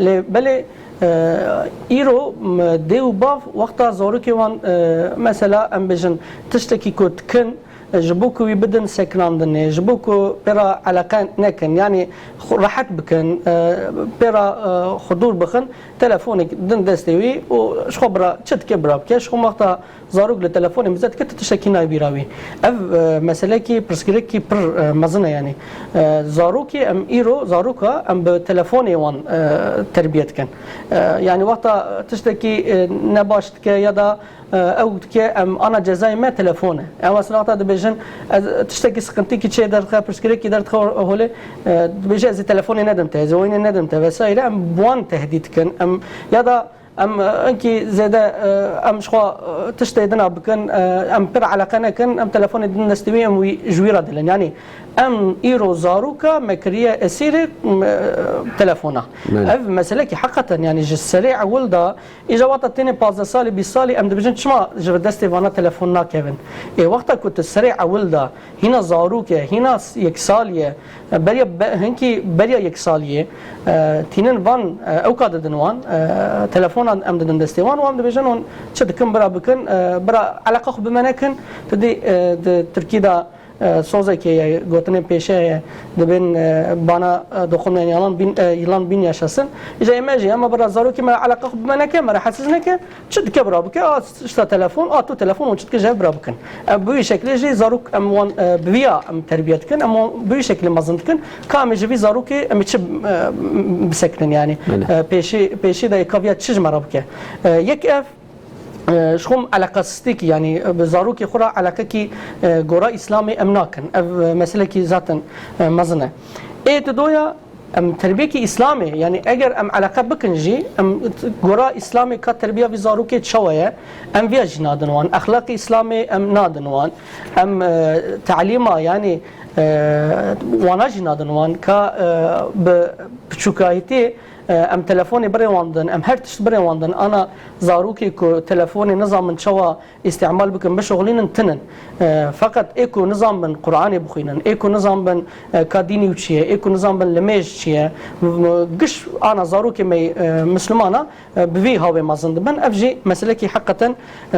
lê belê, e, îro, m, dê û bav wexta zarokê wan, e, mesela em bêjin tiştekî ku dikin, e, ji bo ku wî bidin sekinandinê, ji bo ku pê re eleqe nekin, yanî xwe rehet bikin, e, pê re, e, xwe dûr bixin, telefonek din destê wî û ji xwe bira, çi dike bira bike, ji xwe wexta zarok li telefonê mize dike, tu tiştekî nayê bîra wî. Ev, e, meselekî, pirsgirêkî pir, e, mezin e, yanî. E, zarokê em îro, zaroka em bi telefonê wan, e, terbiye dikin. E, yanî wexta tiştekî, e, ne baş dike ya da, e, ew dike, em ana cezayê me telefon e. Em aslında wexta dibêjin, ez tiştekî, siqintîkî çê derdixe, pirsgirêkî derdixe holê, e, dibêje ez ê telefonê nedim te, ez ê oyunê nedim te vesaire. Em bi wan tehdît dikin. Em ya da Em, e, hinkî zêde, e, em ji xwe, e, tiştê dina bikin, e, em pir eleqe nekin, em telefonê din destê wî, em wî, ji wî re dilin. Yanî em îro zaroka me kiriye esîrê, m, e, telefona. Belê. Ev meselekî heqeten, yanî ji serê ewil de, îja wata têne pazdeh salî, bîst salî, em dibêjin çima ji destê vana telefon nakevin? Ê wexta ku tu serê ewil de Hîna zarok e, hîna s-, yeksalî ye. Beriya be-, hinkî beriya yeksaliyê, e, tînin van, e, ewka didin wan, e, telefonan em didin destê wan û em dibêjin hûn çi dikin bira bikin, e, bira eleqa xwe bi me nekin. Tu dî, e, di Tirkî de, e, sozekê ye, gotinên pêşe ye, dibên, e, bana, e, dokunmayın yalan bin, e, yılan bin yaşasın. Îja ê me jî, ema bira zarokê me eleqa xwe bi me neke, me rehetsiz neke. Çi dike bira bike, a, işte telefon, a, tu telefon û çi dike ji hev bira bikin. E, bi wî şeklê jî zarok em wan, e, bi vîya em terbiye dikin, em wan bi wî şeklê mezin dikin. Ka em ê ji vî zarokê em ê çi, e, bisekinin yani. Belê. E, pêşî, pêşî de ka viya çi ji me re bike. E, yek ev, e, ji xwe eleqesizlikî, yani, e, bi zarokê xwe re eleqekî, e, gora Îslamê em nakin. Ev, e, meselekî zaten, e, mezin e. Ê didoya, Em terbiyekî Îslamê, yanî eger em eleqe bikin jî, em t-, gora Îslamê ka terbiya vî zarokê çawa ye, em viya jî nadin wan. Exlaqê Îslamê em nadin wan. Em, e, telîma, yanî, e, wana jî nadin wan. Ka, e, bi piçûkahîtî, e, em telefonê birê wan din, em her tişt birê wan din. Ana zarokê ku telefonê nizamin çawa îstîmal bikin, bişuxulînin tinin. E, feqet ê ku nizanbin Qur'anê bixwînin, ê ku nizanbin, e, ka dînî û çi ye, ê ku nizanbin limêj çi ye, m-, m-, giş ana zarokê me, e, Mislimana, e, bi vî hawê mezin dibin. Ev jî meselekî heqeten, e,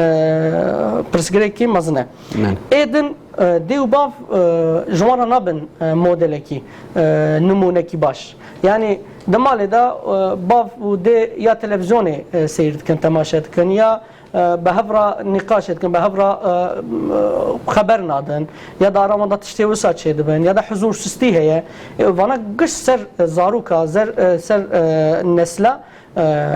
pirsgirêkî mezin e. Belê. Ê din, e, dê û bav, e, ji wan re nabin, e, modelekî, e, nimûnekî baş. Yanî di malê de, e, bav û dê ya televîzyonê, e, seyr dikin, temaşe dikin, ya e, bi hev re nîqaşê dikin, bi hev re, e, xeber nadin, ya di ara wan de tiştê wisa çêdibin, ya da huzûrsiztî heye. E, vana giş ser, e, zaroka, zer, e, ser, e, nesla, e,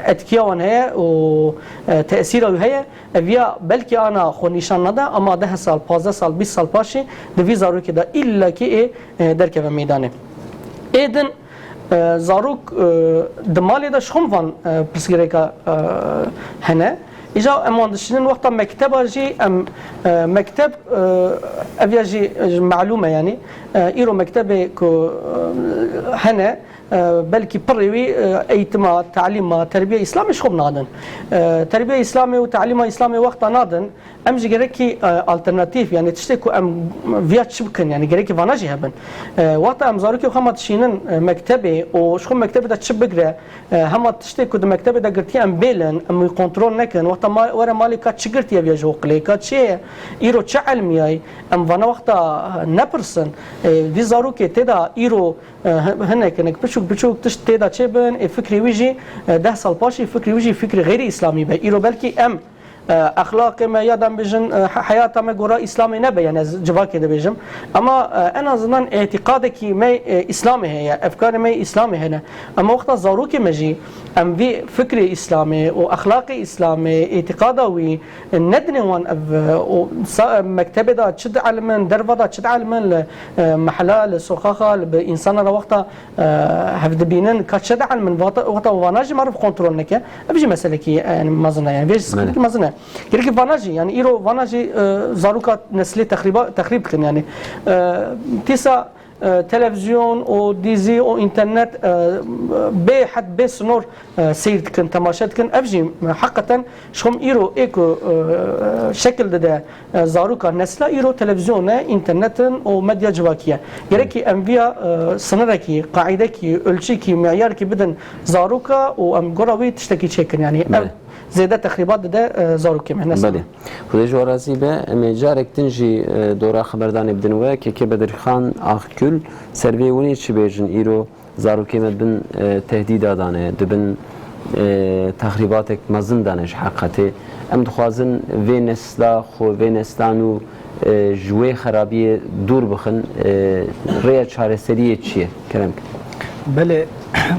etkiya wan heye û, e, tesîra wî heye. Ev ya belkî ana xwe nîşan nede, ama deh sal, pazdeh sal, bîst sal paşê di vî zarokê de îllakî ê, e, derkeve meydanê. Ê din, E, zarok, e, di malê de ji xwe van, e, pirsgirêka, e, hene. Îja em wan dişînin wexta mekteba jî em, e, mekteb, e, ev ya jî, e, ji melûm e yanî. E, îro mektebê ku, e, hene, e, belkî pirê wî, e, eğitima, telîma, terbiya Îslamê ji xwe nadin. E, terbiya Îslamê û telîma Îslamê wexta nadin, Em jî gerekî, e, alternatîf, yanî tiştê ku em viya çi bikin, yanî gerekî vana jî hebin. E, wexta em zarokê xwe hema dişînin, e, mektebê û ji xwe mektebê de çi bigre, e, hema tiştê ku di mektebê de girtiye em bêlin, em wî kontrol nekin. Wexta ma-, were malê ka çi girtiye viya ji oqilê, ka çi ye, îro çi elmiyayî, em vana wexta, e, nepirsin. E, vî zarokê tê de îro, e, hi-, hinek, hinek, piçûk, piçûk tişt tê de çêbin, ê fikrê wî jî, e, deh sal paşî fikrê wî jî fikrê xeyrî îslamî be. Îro belkî em e, exlaqê me ya dem bêjin, e, he-, heyata me gora Îslamê nebe, yani ez civakê dibêjim. Ama, e, en azından îtîqadekî me, e, Îslamê heye, efkarê me Îslamê hene. Ama wexta zarokê me jî em vî fikrê Îslamê û exlaqê Îslamê, îtîqada wî, e, nedinê wan ev, e, û sa-, e, mektebê de çi dielimin, derva de çi dielimin, li, e, mehela, li soqaxa, li bi însana re wexta, e, hev dibînin, ka çi dielimin, wexta, wexta vana jî meriv kontrol neke, ev jî meselekî, e, yani mezin e, yani vê jî sıkıntı mezin e. Gerek vana jî, yani îro vana jî, e, zaroka neslê texrîba-, texrîb dikin yani. E, dîsa, e, televizyon û dîzî û înternet, e, bê hed, bê sinor, e, seyr dikin, temaşe dikin. Ev jî, e, heqeten ji xwe îro ê ku, e, şekil dide, e, zaroka nesla îro televizyon e, înternetin û medya civakî ye. Gerekî em viya, e, sinirekî, qaîdekî, ölçekî, meyarkî bidin zaroka û em gora wî tiştekî çêkin. Yani ev Evet. zêde texrîbat dide, e, zarokê me, nesla. Belê. Xwedê ji we razî be. Em ê carek din jî, e, dora xeberdanê bidin we. Kekê Bedirxan Akgül, ser vê hûn ê çi bêjin? Îro zarokê me bin, e, tehdîda dane, dibin, e, texrîbatek mezin dane ji heqetê. Em dixwazin vê nesla xwe, vê nesla nû, e, ji wê xerabiyê dûr bixin. E, rêya çareseriyê çi ye? Kerem ke. Belê,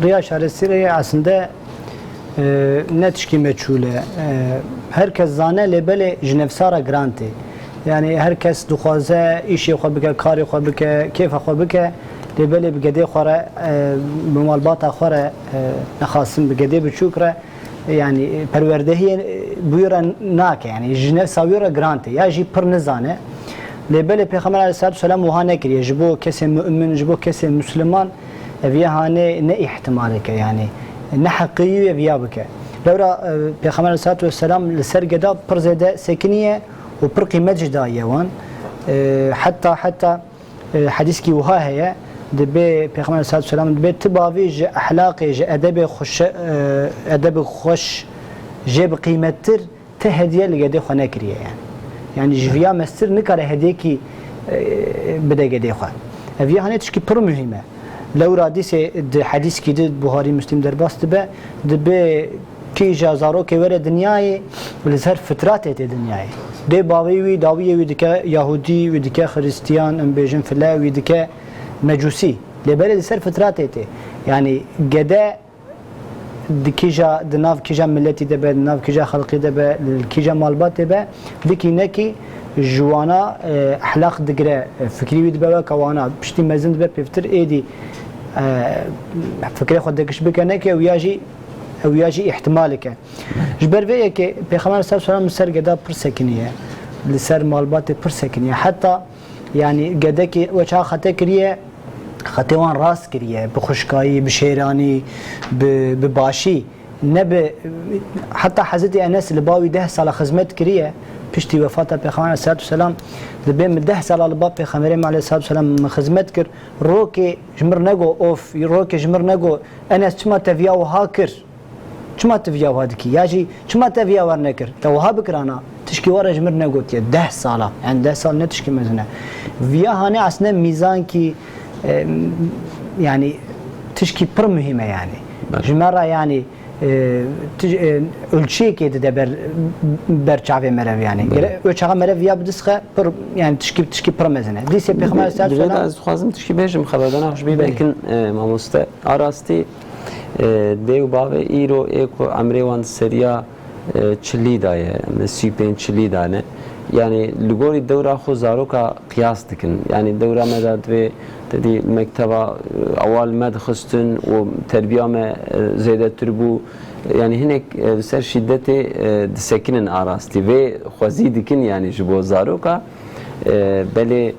rêya çareseriyê aslında, e, ne tişkî meçhûl e. E, her kes zane, lê belê ji nefsa re giran tê. Yani her kes dixwaze îşê xwe bike, karê xwe bike, kêfa xwe bike, lê belê bi gedê xwe re, e, bi malbata xwe re, e, nexasim bi gedê biçûk re, yani perwerdehiyê, e, bi wî re nake, yani ji nefsa wî re giran tê, ya jî pir nizane. Lê belê Pêxember aleyhissalatu vesselam wiha nekiriye, ji bo kesê mu'min, ji bo kesê musliman, Ev ya hanê ne îhtimalek e, yani ne heqî ye ev ya bike. Lewra, e, Pêxember aleyhissalatu vesselam li ser geda pir zêde sekiniye û pir qîmet jî daye wan. E, heta, heta, e, hedîskî wiha heye, dibê Pêxember aleyhissalatu vesselam dibê ti bavî ji ehlaqê, ji edebê xweş, e, edebê xweş jê bi qîmettir ti hediye li gedê xwe nekiriye yani. Yani ji viya mestir nikare hediyekî, e, bide gedê xwe. Ev ya hanê tişkî pir muhîm e. Lewra dîsê di hedîskî di Buharî Muslim derbas dibe, dibe kîja zarokê were dinyayê li ser fitratê tê dinyayê. Dê bavê wî, dawiyê wî dike Yahudî, wî dike Xiristiyan, em bêjin file, wî dike Mecusî. Lê belê li ser fitratê tê. Yani gede di kîja, di nav kîja miletî de be, di nav kîja xelqî de be, li kîja malbatê be, dikî nekî ji wana, e, ehlaq digire, e, fikrî wî dibe weke wana, piştî mezin dibe pêvtir êdî, e, fikrê xwe degiş bike neke, ew ya jî, ew ya jî îhtimalek e. Ji ber vê yekê Pêxember sallallahu aleyhi ve sellem li ser geda pir sekiniye, li ser malbatê pir sekiniye. Heta, yani, gedekî we çaxa xete kiriye, xetê wan rast kiriye, bi xwişkayî, bi şêranî, bi, bi başî, ne bi, heta Hezretî Enes li ba wî deh sala xizmet kiriye, piştî wefata Pêxember aleyhissalatu vesselam, dibê min deh sala li ba Pêxemberê me aleyhissalatu vesselam min xizmet kir, rokê ji mir nego of, rokê ji mir nego Enes çima te viya wiha kir? Çima tu viya wiha dikî? Ya jî çima te viya wer nekir? Te wiha bikirana, tişkî were ji mir negotiye. Deh sala. Yani deh sal ne tişkî mezin e. Viya hanê aslında mîzankî, e, yani tişkî pir muhîm e yani. Belê. Ji me re yani, e, tij-, e, ölçeyekê dide ber, ber çavê merev yani. Belê. Gere-, o çaxa merev viya bidisxe pir, yani tişkî, tişkî pir mezin e. Dîsê Pêxember Di-, sallallahu aleyhi ve divê de sellem ez dixwazim tişkî bêjim, xeberdan xwe ji bîr Belê. nekin, e, mamoste. A rastî, E, dê û bavê îro ê ku emrê wan di seriya, e, çilî de ye, em sî û pênc çilî de ne. Yanî li gorî dewra xwe zaroka qiyas dikin. Yanî dewra me de divê te dî mekteba, e, ewa li me dixistin û terbiya me, e, zêdetir bû. Yanî hinek, e, li ser şîdetê, e, disekinin a rastî. Vê xwezî dikin yanî ji bo zaroka. E, belê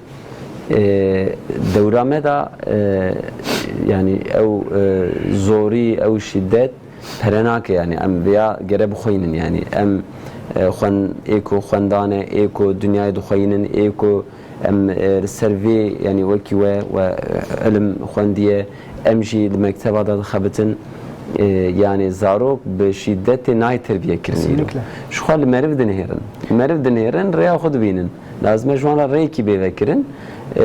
E, dewra me de, e, yanî ew, e, zorî, ew şîdet pere nake, yanî em vêya gere bixweynin, yanî em, e, xwen-, ê ku xwendane, ê ku dinyayê dixweynin, ê ku em, e, li ser vê, yanî wekî we, we, e, ilim xwendiye, em jî li mekteba de dixebitin, e, yanî zarok bi şîdetê nayê terbiye kirin îro. Kesinlikle. Ji xwe li meriv dinihêrin. Meriv dinihêrin, rêya xwe dibînin. Lazim e ji wan re rêyekî bê vekirin. E,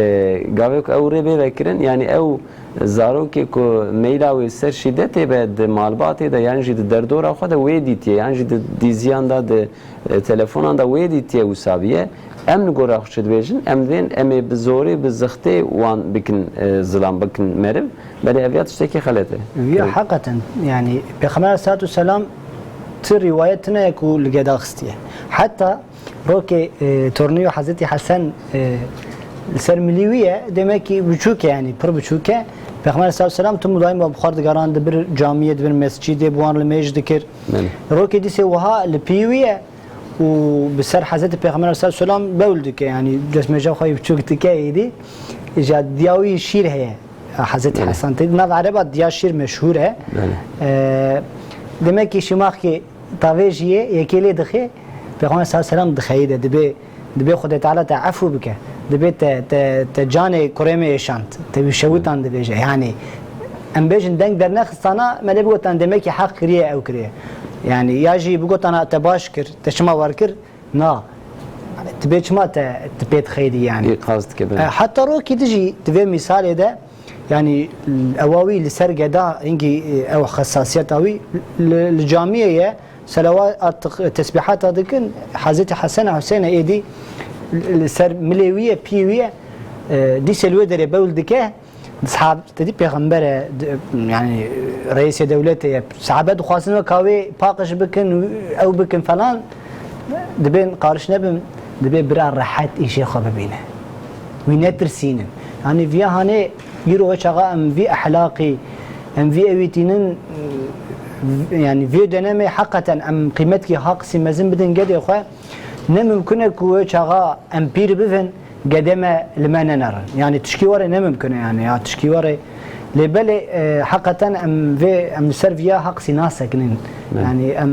gavê ku ew rê bê vekirin, yanî ew Zarokê ku meyla wê ser şîdetê be di malbatê de yan jî di derdora xwe de wê dîtiye, yan jî di dîziyan de, di, e, telefonan de wê dîtiye wisa biye. Em li gora xwe çi dibêjin? Em dibên em ê bi zorê, bi zixtê wan bikin, e, zilam, bikin meriv. Belê ev ya tiştekî xelet e. Ya Evet. heqeten, yani Pêxember aleyhissalatu vesselam ti rîwayet tune ye ku li geda xistiye. Heta rokê, e, tornîyo Hezretî Hesen, e, li ser milî wî ye, demek ki biçûk e, yani pir biçûk e. Pêxember aleyhissalatu vesselam tim û daîma bi xwe digerand, dibir camiyê, dibir mescîdê, bi wan limêj dikir. Belê. Rokê dîsê wiha li pî wî ye û bi ser Hezretî Pêxember aleyhissalatu vesselam bewl dike, yani destmêja xwe yî biçûk dike êdî. Îja diya wî şîr heye. Hezretî Belê. Hesen tê. Di nav Ereba diya şîr meşhûr e. Belê. E, demek ki şimaxkê tavê jiyê yekê lê dixê, Pêxember sallallahu aleyhi ve sellem dixeyî de, dibê, dibê Xwedê Teala te efû bike. Dibê te, te, te canê kurê me êşand. Te wî şewitan dibêje. Yani, em bêjin deng dernexistana, me lê bigotan demek ki heq kiriye, ew kiriye. Yani, ya jî bigotana te baş kir, te çima wer kir? Na. Dibê çima te, te pê dixeyî yani. Îqaz dike, belê. E, heta rokî di jî, di vê mîsalê de, yani, ewa wî li ser geda, hingî, e, ew xesasiyeta wî li, li camiyê ye, selawa artık, e, tesbihata dikin, Hezretî Hesen û Huseyne êdî li ser milê wî ye, pî wî ye, e, dîsê li wê derê bewl dike, Sahab-, te dî pêxember e, di-, yani reîsê dewletê ye. Sahabe dixwazin weka wê paqij bikin, ew bikin falan. Dibên qarş nebin, dibê bira rehet îşê xwe bibîne. Wî netirsînin. Yani viya hanê îro wê çaxa em vî ehlaqî, em vî ewîtînin, yani vî dönemê heqeten em qîmetkî haqsî mezin bidin gedê xwe. Ne mimkun e ku wê çaxa em pîr bibin, gedê me li me nenerin. Yani tişkî were ne mimkun e yani, ya tişkî were. Lê belê, e, heqeten em vê, em li ser viya heqsî nasekinin. Evet. Yani em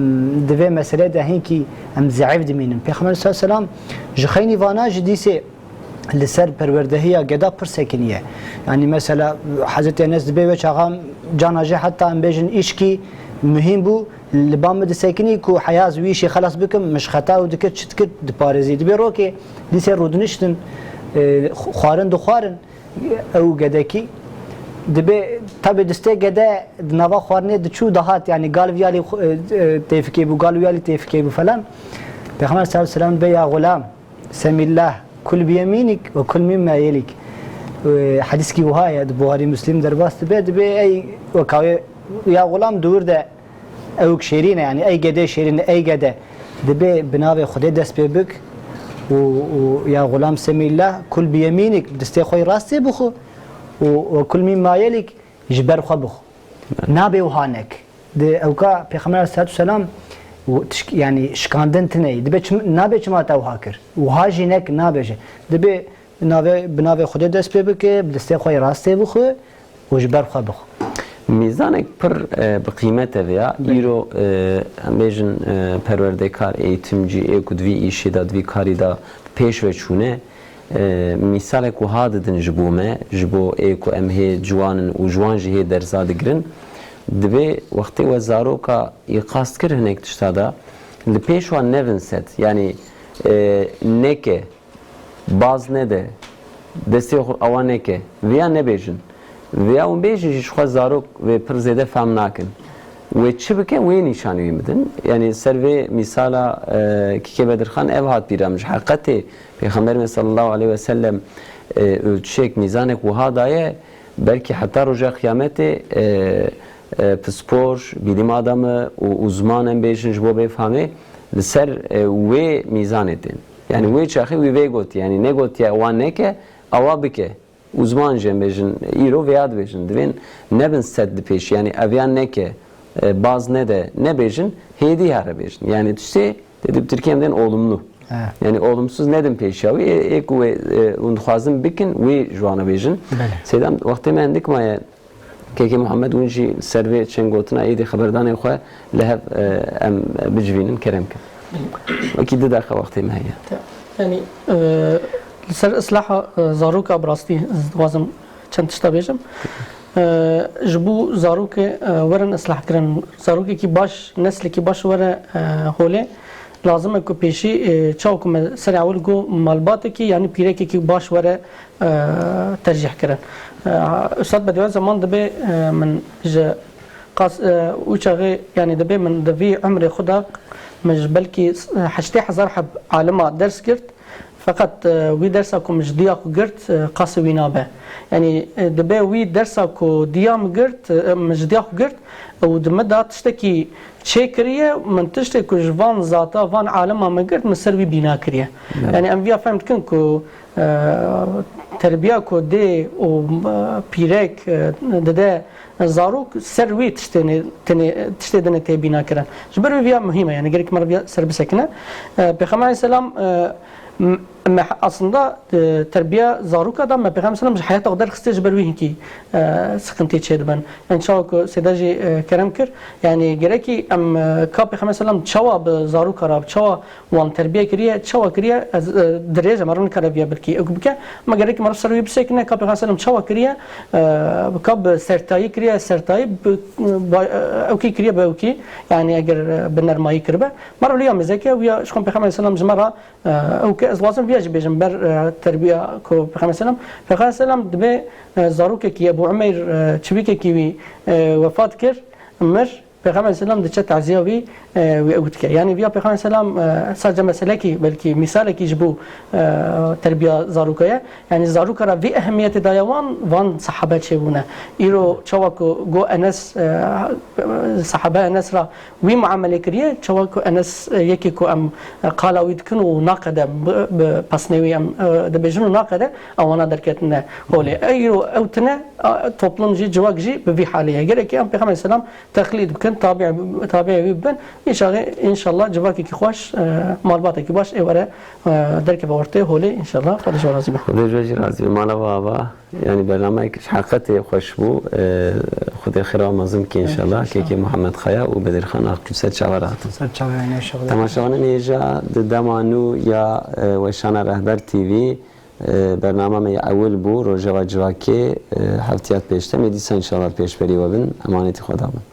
di vê meselê de hinkî em zeîf dimînin. Pêxember sallallahu aleyhi ve sellem ji xeynî vana ji dîsê li ser perwerdehiya geda pir sekiniye. Yani mesela Hezretî Enes dibê wê çaxa cana jê heta em bêjin îşkî muhîm bû, li ba min disekinî ku heyaz wî îşê xelas bikim, min ji xeta ew dikir, çi dikir, diparêzî. Dibê rokê dîsê rûdiniştin, e, xwarin dixwarin, ew gedekî. Dibê, tabê distê gede di nava xwarinê diçû dihat, yani gal viyalî xu-, e, e, têfikê bû, gal viyalî têfikê bû falan. Pêxember sallallahu aleyhi ve sellem dibê ya xulam, semillah, kul biyemînik ve kul mimma yelik. E, hedîskî wiha ye, di Buharî Muslim derbas dibe, dibê ey weka wê ya xulam dûr de Ewk şêrîn e, yani ey gedê şêrîn e, ey gede. Dibê bi navê Xwedê dest pê bik û, û ya xulam semîllah, kul bi yemînik, distê xwe yê rastê bixwe û, û kul mîma yelîk ji ber xwe bixwe. Nabê wiha nek. Di ewka Pêxember aleyhissalatu vesselam û tişk-, yani şikandin tine ye. Dibê çim-, nabê çima te wiha kir. Wiha jî nek nabêje. Dibê navê, bi navê Xwedê dest pê bike, bi distê xwe yê rastê bixwe û ji ber xwe bixwe. Mîzanek pir, e, bi qîmet e vêya. Belê. Îro, e, em bêjin, e, perwerdekar, eğitimci, ê ku di vî îşê de, di vî karî de pêş ve çûne, e, mîsalek wiha didin ji bo me, ji bo ê ku em hê ciwan in û ji wan jî hê derza digirin. Dibê wextê we zaroka îqaz kir hinek tişta de, li pêş wan nevin set. Yanî, e, neke, baz nede, destê xwe awa neke, viya nebêjin. Viya hûn bêjin jî ji xwe zarok vê pir zêde fehm nakin. Wê çi bike, wê nîşanî wî bidin. Yanî ser vê mîsala, e, Kikê Bedirxan ev hat bîra min. Ji heqetê Pêxemberê me sallallahu aleyhi ve sellem, e, ölçüyek, mîzanek wiha daye, belkî heta roja qiyametê, e, e, pispor, bilim adamı û uzman em bêjin ji bo bê famê, li ser, e, wê mîzanê tên. Yani wê çaxê wî vê gotiye, yani negotiye ewa neke, ewa bike. Uzman jî em bêjin, îro vêya dibêjin. Divên nebin sed di pêşî, yani eviya neke, e, baz nede, nebêjin, hêdî here bêjin. Yani tiştê, tê di bi Tirkiyê em dên olumlu. He. Yani olumsuz nedin pêşiya wî, ê, ê ku wê, e, hûn dixwazin bikin, wê ji wana bêjin. Belê. Seydan, wextê me hindik maye, Kekê Muhammed, hûn jî li ser vê çend gotina êdî xeberdanên xwe li hev, e, em bicivînin, kerem kin. Wekî du deqa wextê me heye. Yanî, e, li ser islaha, e, zaroka bi rastî ez dixwazim çend tişta bêjim. E, ji bo zarokê, e, werin islah kirin, zarokekî baş, neslekî baş were, e, holê, lazim e ku pêşî, e, çawa ku me serê ewil got, malbatekî, yanî pîrekekî baş were, e, tercîh kirin. Ustad Bedîweza, min dibê, e, min ji qas, e, û çaxê, yanî dibê min di vî umrê xwe de min ji belkî, e, heştê hezar heb alima ders girt. Feqet, e, wî dersa ku min ji diya xwe girt, e, qasê wî nabe. Yanî, e, dibê wî dersa ku diya min girt, e, min ji diya xwe girt û di min de tiştekî çêkiriye, min tiştê ku ji van zata, van alima min girt, min ser wî bîna kiriye. Evet. Yanî em viya fehm dikin ku, e, terbiya ku dê û, e, pîrek, e, dide zarok, ser wî tiştê ne-, tenê, tiştê din tê bîna kirin. Ji ber wî viya muhîm e, yanî gerek meriv viya ser bisekine. E, Pêxember aleyhisselam, e, m-, me aslında, e, terbiya zaroka da me Pêxember aleyhisselam ji heyata xwe derxistiye, ji ber wî hinkî, e, sıkıntı çêdibin. Yanî çawa ku Seyda jî, e, kerem kir, yanî gerekî em, e, ka Pêxember aleyhisselam çawa bi zaroka re, çawa wan terbiye kiriye, çawa kiriye, ez, e, dirêj e, meriv nikare viya belkî ew bike, me gerekî meriv ser wî bisekine, ka Pêxember aleyhisselam çawa kiriye, e, ka bi sertayî kiriye, sertayî bi, ba-, e, ewkî kiriye bi ewkî, yanî eger, e, bi nermayî kiribe. Meriv li ya mêzeke, wî ya ji xwe Pêxember aleyhisselam ji me re, e, ew ke ez dixwazim viya jî bêjim ber, e, terbiya ku Pêxember aleyhisselam, Pêxember aleyhisselam dibê, e, zarokekî Ebu Umeyr, e, çivîkekî wî, e, wefat kir, mir, Pêxember selam diçe taziya wî, e, wî ew dike. Yanî viya Pêxember selam, e, sadece meselekî, belkî mîsalekî ji bo, e, terbiya zaroka ye. Yanî zaroka re vî ehemiyetê daye wan, van sahabe çêbûne. Îro çawa ku go Enes, e, sahabe Enes re wî muamelê kiriye, çawa ku Enes, e, yekê ku em, e, qala wî dikin û naqede bi, bi pesnê wî em, e, dibêjin û naqede, ewana derketine holê. Îro ew tine, a, toplum jî, civak jî bi vî halê ye. Gerekî em Pêxember selam teqlîd bikin, tabi'ê, tabi'ê wî bibin. Înşallah, înşallah civakekî xweş, e, malbatekî baş ê were, e, derkeve ortê holê, înşallah. Xwedê ji we razî be. Xwedê ji we jî razî be. Mala we ava, yanî bernameyek ji heqetê xweş bû. E, Xwedê xêra we mezin bike înşallah. Înşallah. Kekê Muhammed Xaya û Bedirxan Akgül ser çava re hatin. Ser çava, înşallah. Temaşevanên hêja, di dema nû ya, e, weşana Rehber T V, e, bernama me ya ewil bû, Rojeva Civakê, e, heftiya pêştem ê dîsa înşallah pêşberî we bin. Emanetî Xweda bin.